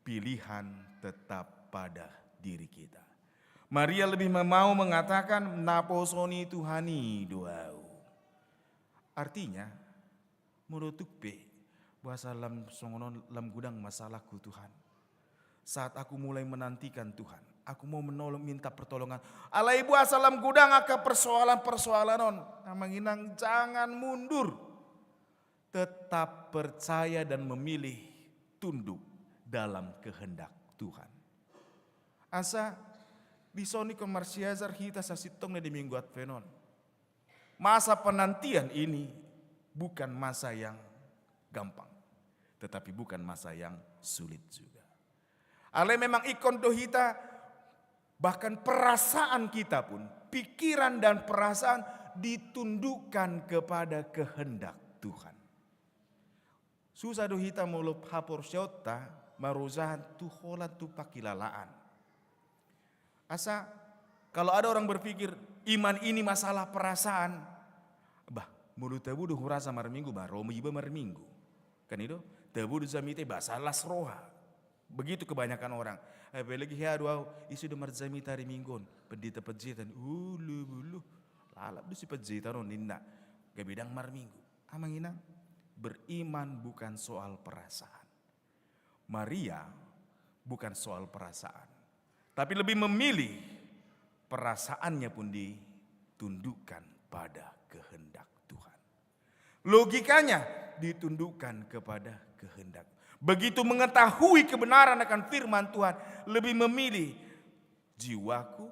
pilihan tetap pada diri kita. Maria lebih mau mengatakan, "Naposo ni Tuhan i do ahu." Artinya, molo tung pe, boasa lam songon on, lam godang masalahku, Tuhan. Saat aku mulai menantikan Tuhan, aku mau menolong, minta pertolongan. Alai boasa lam godang angka persoalan-persoalan on. Amang inang, jangan mundur. Tetap percaya dan memilih tunduk dalam kehendak Tuhan. Asa, dison ingkon marsiajar hita sasintongna di Minggu Advent on. Masa penantian ini bukan masa yang gampang, tetapi bukan masa yang sulit juga. Alai memang ingkon do hita, bahkan perasaan kita pun, pikiran dan perasaan ditundukkan kepada kehendak Tuhan. Susah do hita molo haporseaonta marojahan tu holan tu pangkilalaan. Asa, kalau ada orang berpikir, iman ini masalah perasaan, bah, molo tabo do hurasa marminggu, bah, ro ma iba marminggu. Kan i do, tabo do jamita, bah, asa las roha. Begitu kebanyakan orang. Apalagi hea do ahu, ise do marjamita ari Minggu on, pendeta panjaitan. Ulu bulu. Lalap do si panjaitan on ninna. Gabe ndang marminggu. Amang inang, beriman bukan soal perasaan. Maria bukan soal perasaan, tapi lebih memilih perasaannya pun ditundukkan pada kehendak Tuhan. Logikanya ditundukkan kepada kehendak. Begitu mengetahui kebenaran akan firman Tuhan, lebih memilih, "Jiwaku,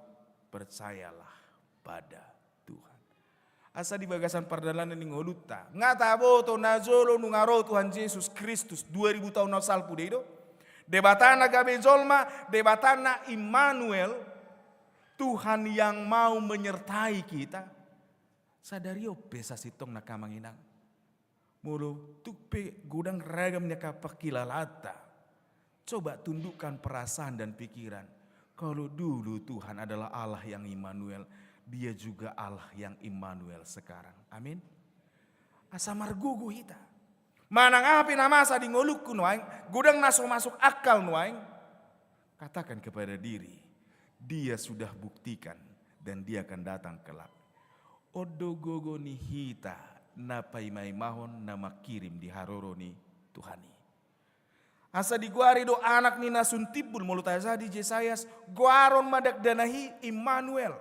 percayalah pada Tuhan." Asa di bagasan pardalanan ni ngolunta, nga taboto na jolo nunga ro Tuhan Jesus Kristus dua ribu taon na salpu do i do. Debata na gabe jolma, Debata na Immanuel, Tuhan yang mau menyertai kita. Sadari on pe sasintongna, amang inang, molo tung pe godang ragam ni angka pangkilalaanta, coba tundukkan perasaan dan pikiran. Kalau dulu Tuhan adalah Allah yang Immanuel, Dia juga Allah yang Immanuel sekarang. Amin. Asa margogo hita. Manang aha pe na masa di ngolungku nuaeng, godang na so masuk akal nuaeng, katakan kepada diri, "Dia sudah buktikan dan Dia akan datang kelak." On do gogo ni hita na paimaimahon na mangkirim di haroro ni Tuhan i. Asa digoari do anak ni na sun timbul, molo tajaha di Jesayas, goaron ma dakdanak i Immanuel.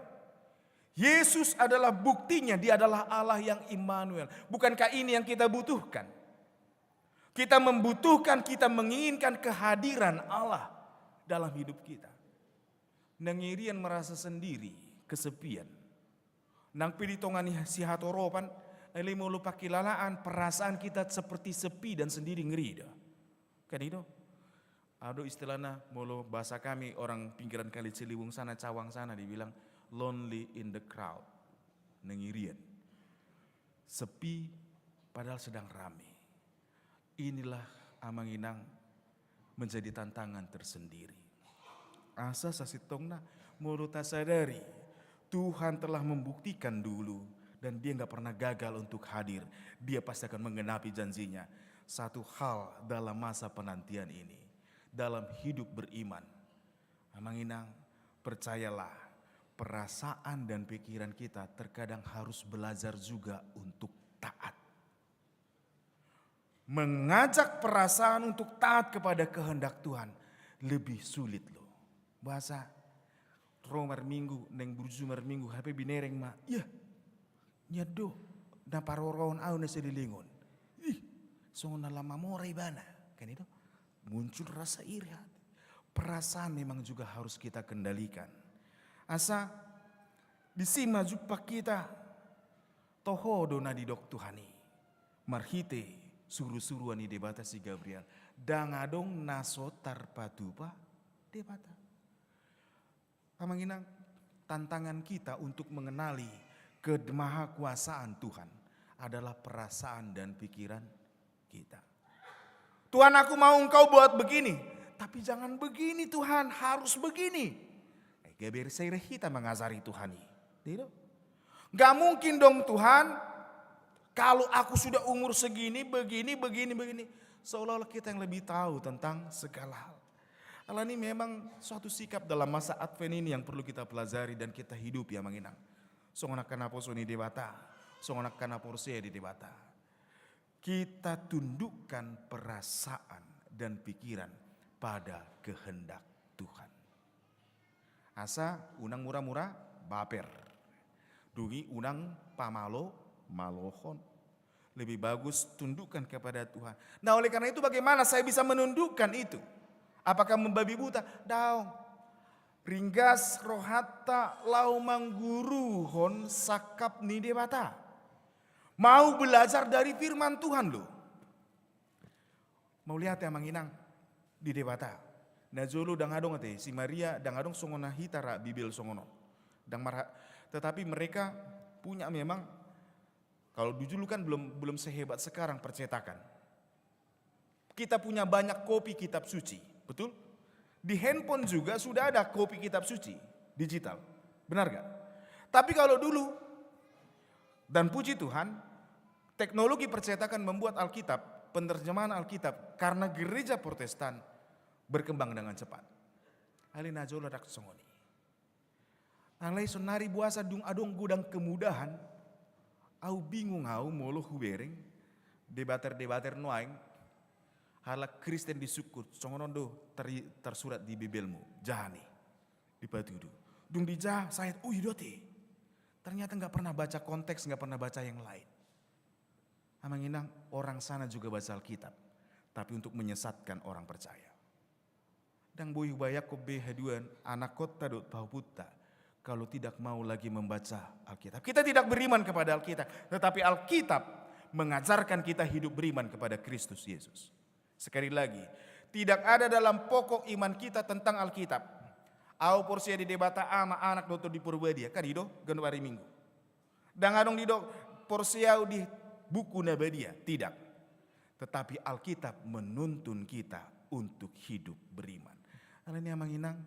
Yesus adalah buktinya, Dia adalah Allah yang Immanuel. Bukankah ini yang kita butuhkan? Kita membutuhkan, kita menginginkan kehadiran Allah dalam hidup kita. Na ngirian merasa sendiri, kesepian. Nang pe di tonga ni sihatoropan, alai molo pangkilalaan, perasaan kita seperti sepi dan sendiri, ngeri da. Kan i do. Ada istilahna, molo bahasa kami orang pinggiran Kali Ciliwung sana, Cawang sana, dibilang lonely in the crowd. Na ngirian. Sepi padahal sedang rame. Inilah, amang inang, menjadi tantangan tersendiri. Asa sasintongna, molo tasadari Tuhan telah membuktikan dulu dan Dia nggak pernah gagal untuk hadir, Dia pasti akan menggenapi janji-Nya. Satu hal dalam masa penantian ini, dalam hidup beriman, amang inang, percayalah, perasaan dan pikiran kita terkadang harus belajar juga untuk taat. Mengajak perasaan untuk taat kepada kehendak Tuhan lebih sulit, loh. Boasa, ro marminggu, naeng burju marminggu, hape binereng ma, iya, nian do na paroroan au na saleleng on. Ih, songon na lam mamora ibana. Kan i do, muncul rasa iri hati. Perasaan memang juga harus kita kendalikan. Asa disi ma jumpang hita, toho do na didok Tuhan i marhite surusuruan ni Debata si Gabriel. Ndang adong na so tarpatupa Debata. Amang inang, tantangan kita untuk mengenali kemahakuasaan Tuhan adalah perasaan dan pikiran kita. Tuhan, aku mau Engkau buat begini, tapi jangan begini Tuhan, harus begini. Eh, gabe sere hita mengajari Tuhan i. Tidak. Gak mungkin dong Tuhan, kalau aku sudah umur segini, begini, begini, begini. Seolah-olah kita yang lebih tahu tentang segala hal. Alani memang suatu sikap dalam masa Advent ini yang perlu kita pelajari dan kita hidupi, amang inang. Songon angka naposo ni Debata, songon angka na porsea di Debata. Kita tundukkan perasaan dan pikiran pada kehendak Tuhan. Asa unang mura-mura baper. Dung i unang pamalo-malohon. Lebih bagus tundukkan kepada Tuhan. Nah, oleh karena itu, bagaimana saya bisa menundukkan itu? Apakah membabi buta? Daong. Ringgas rohanta laho mangguruhon sangkap ni Debata. Mau belajar dari firman Tuhan, loh. Mauliate, amang inang, di Debata. Najolo ndang adong ate, si Maria ndang adong songon na hita ra Bibel songon on. Ndang marha-, tetapi mereka punya memang, kalau dulu kan belum, belum sehebat sekarang percetakan. Kita punya banyak kopi kitab suci, betul? Di handphone juga sudah ada kopi kitab suci digital. Benar nggak? Tapi kalau dulu, dan puji Tuhan, teknologi percetakan membuat Alkitab, penerjemahan Alkitab, karena gereja Protestan berkembang dengan cepat. Alai najolo ndang songon i. Alai saonari boasa dung adong godang kemudahan, au bingung au molo hubereng debater-debater nuaeng halak Kristen di sungkun, songon on do ter-, tersurat di Bibelmu, jaha ni, dipatudu. Dung dijaha, sahat, oh, i do ate. Ternyata nggak pernah baca konteks, nggak pernah baca yang lain. Amang inang, orang sana juga baca Alkitab, tapi untuk menyesatkan orang percaya. Ndang boi hubayangkon be haduan anakkonta dohot pahompungta kalau tidak mau lagi membaca Alkitab. Kita tidak beriman kepada Alkitab, tetapi Alkitab mengajarkan kita hidup beriman kepada Kristus Yesus. Sekali lagi, tidak ada dalam pokok iman kita tentang Alkitab. Au porsea di Debata Ama, Anak, dohot Tondi Porbadia. Kan i do, ganup ari Minggu. Ndang adong didok porsea au di buku na badia, tidak. Tetapi Alkitab menuntun kita untuk hidup beriman. Alani, amang inang,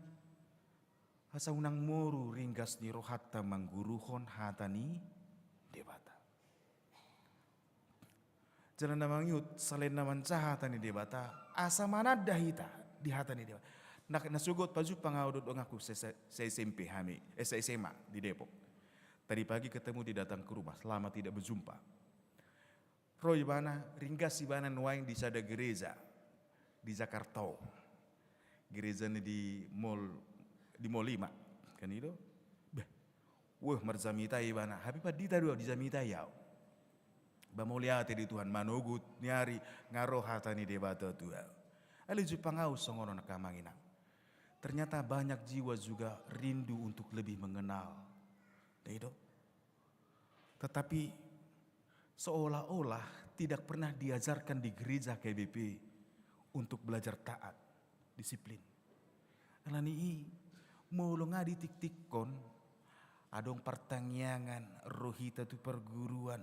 asa unang moru ringgas ni rohanta mangguruhon hata ni Debata. Jala na mangihut, selain na manjaha hata ni Debata, asa mananda hita di hata ni Debata. Na, na sogot pajumpang au dohot donganku se, se, se S M P hami, eh, se S M A di Depok. Tadi pagi ketemu, dia datang ke rumah, lama tidak berjumpa. Ro ibana, ringgas ibana nuaeng di sada gereja di Jakarta on. Gereja ni di Mall, di Mall lima. Kan i do? Beh, weh, marjamita ibana. Hape pandita do au, dijamitai au. Ba mauliate di Tuhan, manogot ni ari nga ro hata ni Debata tu au. Alai jumpang au songon on, amang inang. Ternyata banyak jiwa juga rindu untuk lebih mengenal. Kan i do? Tetapi seolah-olah tidak pernah diajarkan di gereja K B P untuk belajar taat, disiplin. Alani i, molo nga ditiktikkon, adong partangiangan, ro hita tu perguruan.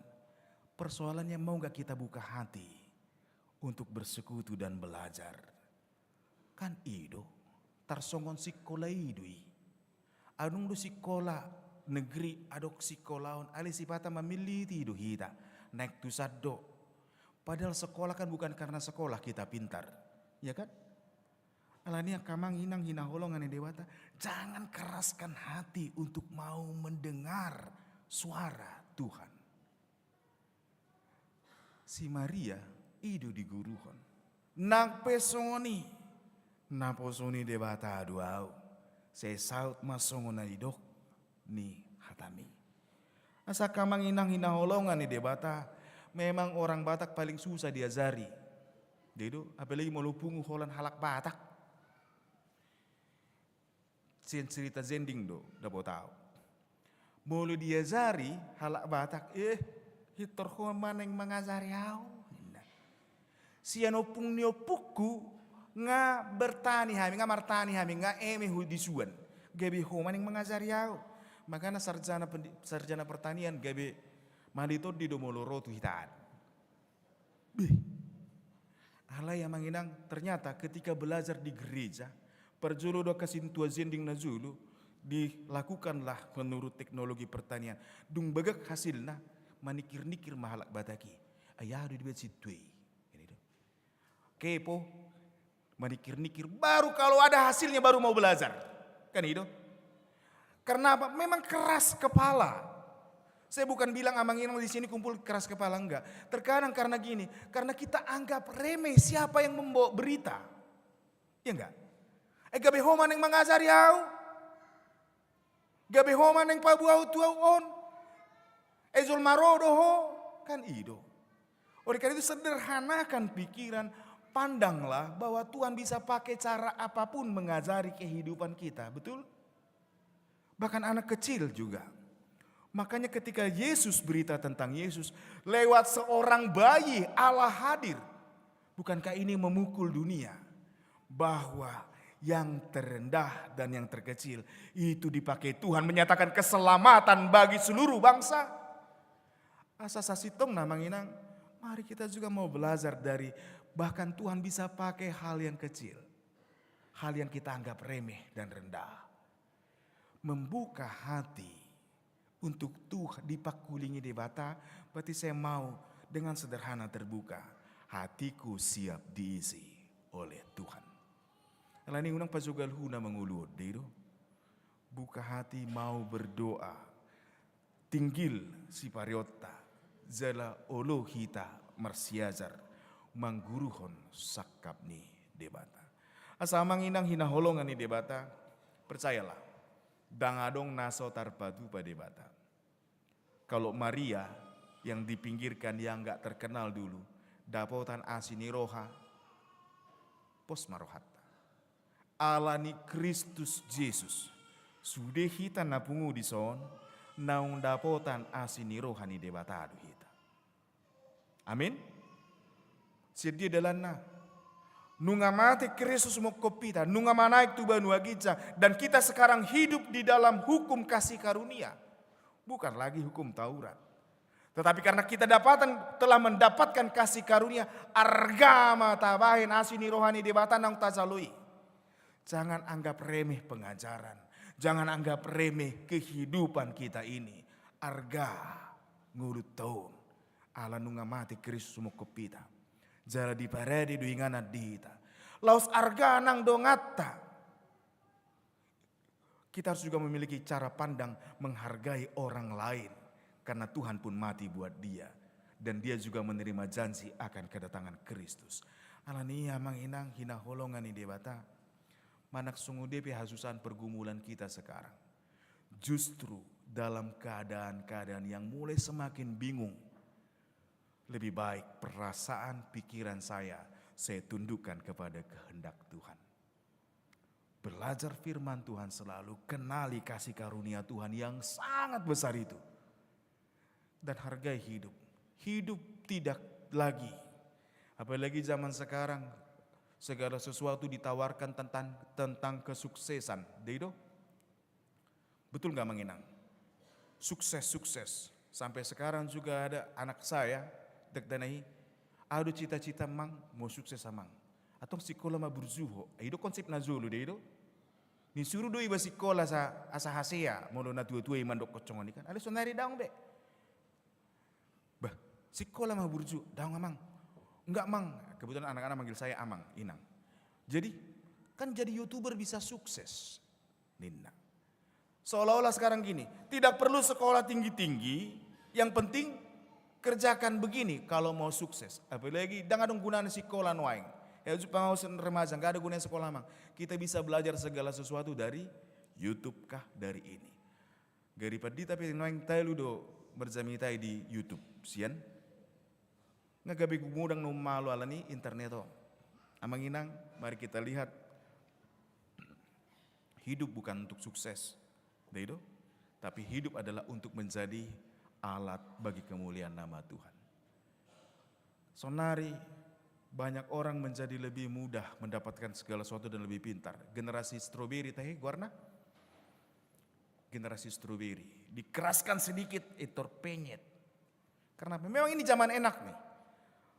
Persoalannya, mau nggak kita buka hati untuk bersekutu dan belajar? Kan i do, tarsongon sikola i do i. Adong do sikola negeri, adong sikola on, alai sipata mamilliti do hita. Naeng tu sandok. Padahal sekolah kan bukan karena sekolah kita pintar. Ya kan? Alani, angka amang inang hinaholongan ni Debata, jangan keraskan hati untuk mau mendengar suara Tuhan. Si Maria I do diguruhon. Nang pe songon i, naposo ni Debata do ahu. Sai saut ma songon na nidok ni hataMi. Asa angka amang inang hinaholongan ni Debata, memang orang Batak paling susah diajari. Jadi do, apalagi molo pungu holan halak Batak. Sian cerita zending do dapot ahu. Molo diajari halak Batak, eh, pintor ho ma naeng mangajari ahu, ninna. Sian ompung ni ompungku, nga bertani hami, nga martani hami, nga eme ho disuan. Gabe ho ma naeng mangajari ahu. Makana sarjana pendi-, sarjana pertanian gabe mali tondi do molo ro tu hitaan. Beh. Alai amang inang, ternyata ketika belajar di gereja, parjolo do angka sintua zending na jolo, dilakukanlah menurut teknologi pertanian. Dung bagak hasilna, maningkir-ningkir ma halak Batak i. Ai aha do dibaen sintua i. Kan i do. Kepo, maningkir-ningkir, baru kalau ada hasilnya baru mau belajar. Kan i do. Karena apa? Memang keras kepala. Saya bukan bilang amang inang di sini kumpul keras kepala, enggak. Terkadang karena gini, karena kita anggap remeh siapa yang membawa berita. Iya enggak? Eh, gabe ho ma naeng mangajari ahu. Gabe ho ma naeng paboa ahu tu ahu on. Eh, jolma ro do ho. Kan i do. Oleh karena itu, sederhanakan pikiran, pandanglah bahwa Tuhan bisa pakai cara apapun mengajari kehidupan kita. Betul? Bahkan anak kecil juga. Makanya ketika Yesus berita tentang Yesus, lewat seorang bayi Allah hadir. Bukankah ini memukul dunia? Bahwa yang terendah dan yang terkecil itu dipakai Tuhan menyatakan keselamatan bagi seluruh bangsa. Asa sasintongna amang inang, mari kita juga mau belajar dari, bahkan Tuhan bisa pakai hal yang kecil. Hal yang kita anggap remeh dan rendah. Membuka hati untuk Tuhan dipangkulingi Debata, berarti saya mau dengan sederhana terbuka. Hatiku siap diisi oleh Tuhan. Alani unang pajogal huna mangolu on, dei do. Buka hati mau berdoa. Tinggil sipareonta, jala olo hita marsiajar mangguruhon sangkap ni Debata. Asa amang inang hinaholongan ni Debata, percayalah, ndang adong na so tarpatupa Debata. Kalau Maria yang dipinggirkan, yang nggak terkenal dulu, dapotan asi ni roha, pos ma rohanta. Alani Kristus Jesus, sude hita na pungu dison, naung dapotan asi ni roha ni Debata do hita. Amin. Sian dia dalanna? Nunga mate Kristus mangkophon hita, nunga manaek tu banua ginjang, dan kita sekarang hidup di dalam hukum kasih karunia, bukan lagi hukum Taurat. Tetapi karena kita dapatan, telah mendapatkan kasih karunia, arga ma tabahen asi ni roha ni Debata naung tajalo i. Jangan anggap remeh pengajaran. Jangan anggap remeh kehidupan kita ini. Arga ngolunta on. Ala nunga mate Kristus mangkophon hita. Jala diparade do inganan di hita. Laos arga nang donganta. Kita harus juga memiliki cara pandang menghargai orang lain, karena Tuhan pun mati buat dia, dan dia juga menerima janji akan kedatangan Kristus. Alani i amang inang hinaholongan ni Debata, manang songon dia pe hasusahan pergumulan kita sekarang, justru dalam keadaan-keadaan yang mulai semakin bingung, lebih baik perasaan pikiran saya, saya tundukkan kepada kehendak Tuhan. Belajar firman Tuhan selalu, kenali kasih karunia Tuhan yang sangat besar itu. Dan hargai hidup. Hidup tidak lagi. Apalagi zaman sekarang, segala sesuatu ditawarkan tentang, tentang kesuksesan. Dei do? Betul nggak, Mang Inang? Sukses, sukses. Sampai sekarang juga ada anak saya, dagdana i, "Ahu do cita-cita, Mang, mau sukses, Amang." Antong sikola ma burju ho. I do konsep na jolo, dei do. Nisuru do iba sikola asa, asa hasea, molo na tua-tua i mandokkon songon i kan. Alai sonari daong be. "Bah, sikola ma burju." "Daong, Amang." "Enggak, Mang." Kebetulan anak-anak manggil saya Amang, Inang. "Jadi, kan jadi YouTuber bisa sukses," ninna. Seolah-olah sekarang gini, tidak perlu sekolah tinggi-tinggi, yang penting Kerjakan begini kalau mau sukses. Apalagi ndang adong gunana sikola nuaeng. Ya, untuk pengawasan remaja, nggak ada gunanya sekolah, Amang. Kita bisa belajar segala sesuatu dari YouTube kah, dari ini. Gari pandita pe nuaeng talu do marjamita i di YouTube, sian. Nga gabe gumodang na umalo alani internet on. Amang inang, mari kita lihat, hidup bukan untuk sukses, da i do? Tapi hidup adalah untuk menjadi alat bagi kemuliaan nama Tuhan. Sonari banyak orang menjadi lebih mudah mendapatkan segala sesuatu dan lebih pintar. Generasi stroberi tahe goarna? Generasi stroberi. Dikeraskan sedikit, eh, terpenyet. Karena apa? Memang ini zaman enak nih.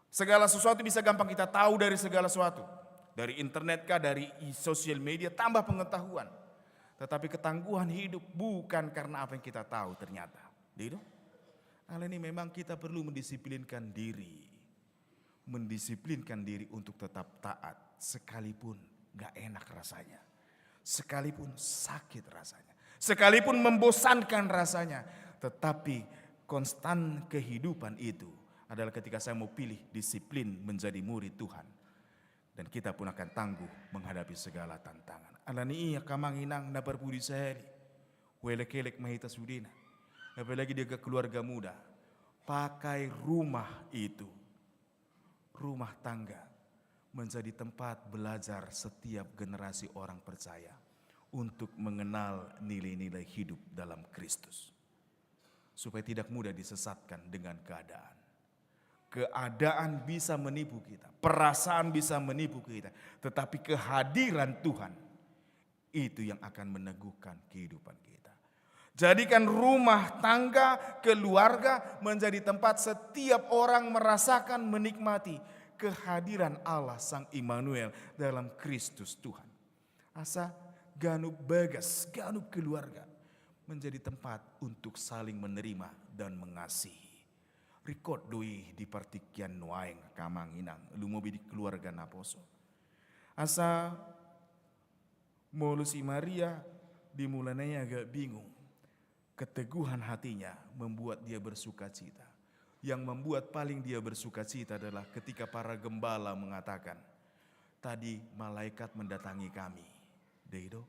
Segala sesuatu bisa gampang kita tahu dari segala sesuatu. Dari internet kah, dari i-, sosial media, tambah pengetahuan. Tetapi ketangguhan hidup bukan karena apa yang kita tahu ternyata. Gitu? Alani memang kita perlu mendisiplinkan diri. Mendisiplinkan diri untuk tetap taat, sekalipun nggak enak rasanya, sekalipun sakit rasanya, sekalipun membosankan rasanya, tetapi konstan kehidupan itu adalah ketika saya mau pilih disiplin menjadi murid Tuhan. Dan kita pun akan tangguh menghadapi segala tantangan. Alani i angka amang inang na parpudi sahali, huelek-elek ma hita sudena. Apalagi dia keluarga muda. Pakai rumah itu, rumah tangga, menjadi tempat belajar setiap generasi orang percaya untuk mengenal nilai-nilai hidup dalam Kristus. Supaya tidak mudah disesatkan dengan keadaan. Keadaan bisa menipu kita, perasaan bisa menipu kita, tetapi kehadiran Tuhan itu yang akan meneguhkan kehidupan kita. Jadikan rumah tangga, keluarga menjadi tempat setiap orang merasakan, menikmati kehadiran Allah Sang Immanuel dalam Kristus Tuhan. Asa ganup bagas, ganup keluarga menjadi tempat untuk saling menerima dan mengasihi. Ringkot do i di partingkian nuaeng angka amang inang, lumobi di keluarga naposo. Asa molo si Maria di mulana i agak bingung, keteguhan hatinya membuat dia bersukacita. Yang membuat paling dia bersukacita adalah ketika para gembala mengatakan, "Tadi malaikat mendatangi kami." Da i do?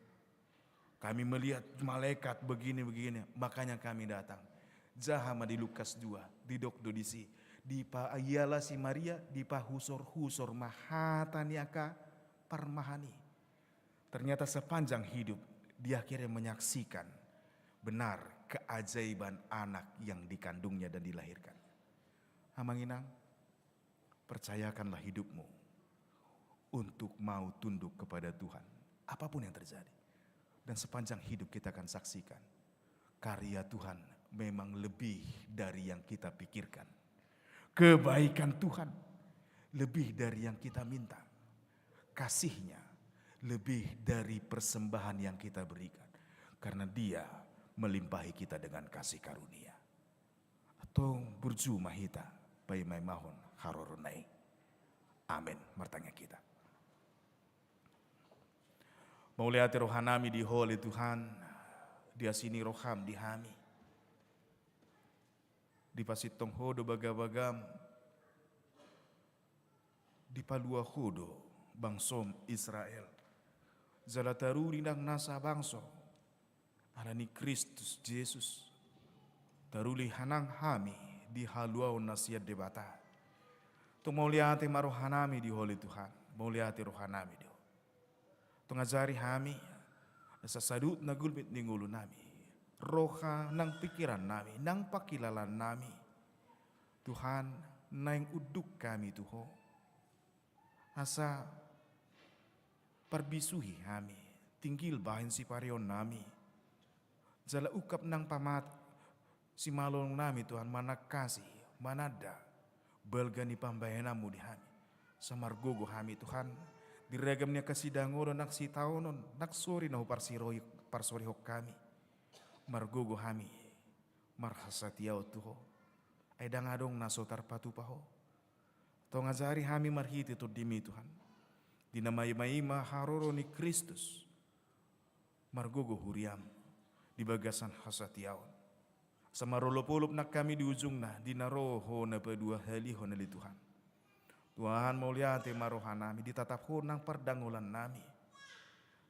"Kami melihat malaikat begini-begini, makanya kami datang." Jaha ma di Lukas dua, didok do disi. Dipa-, iala si Maria, dipahusor-husor ma hata ni angka parmahan i. Ternyata sepanjang hidup, dia akhirnya menyaksikan benar keajaiban anak yang dikandungnya dan dilahirkan. Amang inang, percayakanlah hidupmu untuk mau tunduk kepada Tuhan, apapun yang terjadi. Dan sepanjang hidup kita akan saksikan karya Tuhan memang lebih dari yang kita pikirkan. Kebaikan Tuhan lebih dari yang kita minta. Kasih-Nya lebih dari persembahan yang kita berikan. Karena Dia melimpahi kita dengan kasih karunia. Antong burju ma hita paima-imahon harorona i. Amen. Martangiang hita. Mauliate rohanami di Ho ale Tuhan, diasini roham di hami. Dipasintong Ho do bagabagam, dipalua Ho do bangsom Israel. Jala taruli nang nasa bangso, alani Kristus Jesus, taruli nang hami di haluaon na sian Debata. Antong mauliate ma rohanami di Ho ale Tuhan, mauliate rohanami di Ho. Antong ajari hami, asa saluhutna gulmit ni ngolunami, roha nang pingkirannami, nang pangkilalaannami, Tuhan, naeng unduk hami tu Ho. Asa parbisuhi hami, tinggil bahen sipareonnami. Jala ungkap nang pamat simalolongnami, Tuhan, manangkasi, mananda balga ni pambahenanmu di hami. Asa margogo hami, Tuhan, di ragam ni angka sidaonon nang sitaonon, nang sori na huparsirohi-, parsorihon hami. Margogo hami marhasatiaon tu Ho. Ai ndang adong na so tarpatupa Ho. Antong ajari hami marhite Tondimi, Tuhan, di na maima-ima haroro ni Kristus, margogo huriam di bagasan hasatiaon. Asa marolopolop nang hami di ujungna, di na ro Ho na paduahalihon ale Tuhan. Tuhan, mauliate ma rohanami, ditatap Ho nang pardangolannami.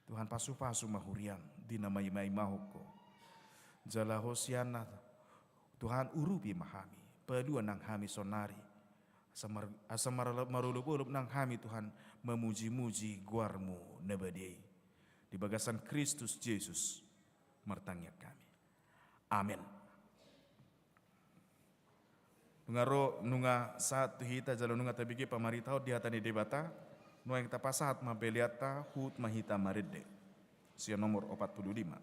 Tuhan, pasupasu ma huriaM di na maimaimahon Ho. Jala Ho sian na, Tuhan, urupi ma hami, palua nang hami saonari. Asa mar-, asa mar-, marolopolop nang hami, Tuhan, mamujimuji goarMu na badia i. Di bagasan Kristus Jesus martangiang hami. Amen. Nunga ro, nunga sahat tu hita jala nunga tabege pamaritaon di hata ni Debata, nuaeng tapasahat ma peleanta, huhut ma hita marende. Sian nomor opat pulu lima.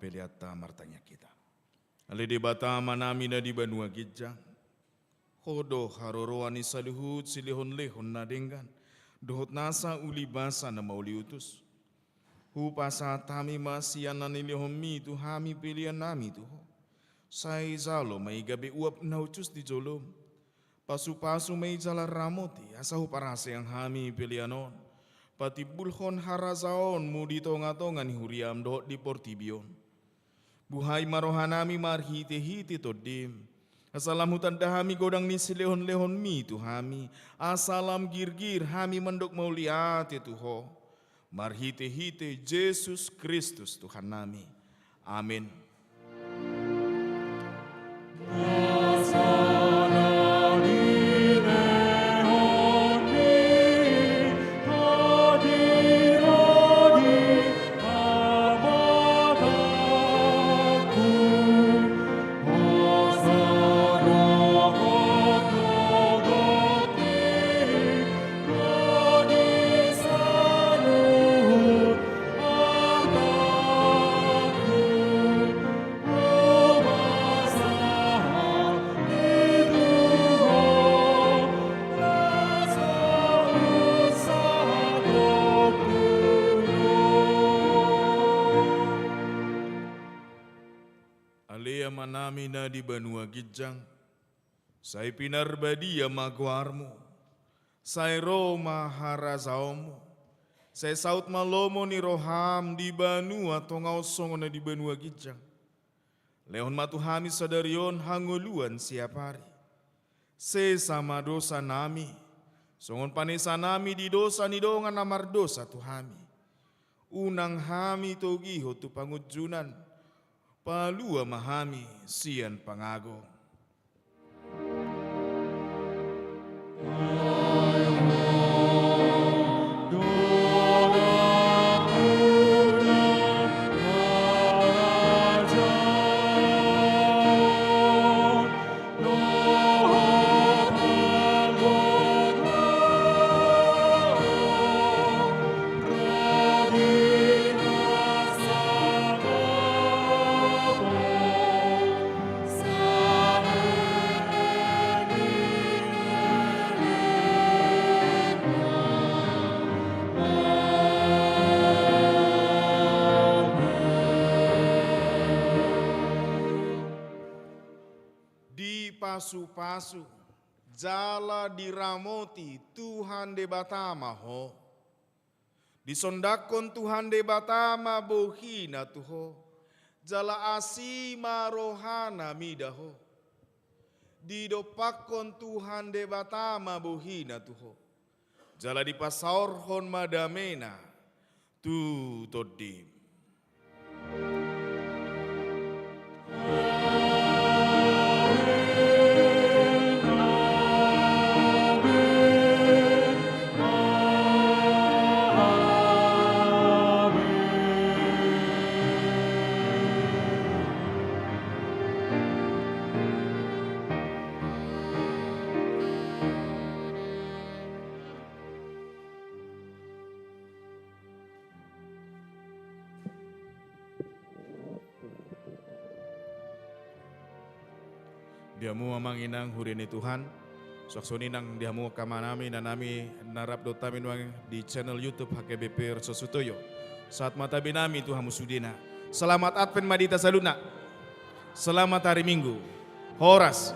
Pelean ta martangiang hita. Ale Debata Amanami na di banua ginjang, Ho do haroroan ni saluhut silehonlehon na denggan dohot nasa ulibasa na mauliutus. Hupasahat hami ma sian na nilehonMi tu hami peleannami tu Ho. Sai jalo ma i gabe uap na hushus di joloM. Pasupasu ma i jala ramoti asa huparaseang hami pelean on patimbulhon harajaonMu di tongatonga ni huriaM dohot di portibi on. Buhai ma rohanami marhitehite TondiM, asa lam hutanda hami godang ni silehonlehonMi tu hami, asa lam girgir hami mandok mauliate tu Ho. Marhitehite Jesus Kristus Tuhannami. Amen. Ale Amanami na di banua ginjang, sai pinarbadia ma goarMu, sai ro ma harajaonMu, sai saut ma lomo ni rohaM di banua tonga on songon na di banua ginjang. Lehon ma tu hami sadari on hangoluan siapari. Sesa ma dosanami, songon panesanami di dosa ni dongan na mardosa tu hami. Unang hami togihon tu pangunjunan, palua ma hami sian pangago. Dipasupasu jala diramoti Tuhan Debata ma ho. Disondangkon Tuhan Debata ma bohina tu ho, jala asi ma rohana mida ho. Didompakkon Tuhan Debata ma bohina tu ho, jala dipasaorhon ma damena tu tondim. Di hamu amang inang huria ni Tuhan, suang songon i nang di hamu angka amanami, inanami, na rap dohot hami nuaeng di channel YouTube H K B P Rso Sutoyo. Sahat ma tabenami tu hamu sudena. Selamat Advent ma di hita saluhutna. Selamat hari Minggu. Horas.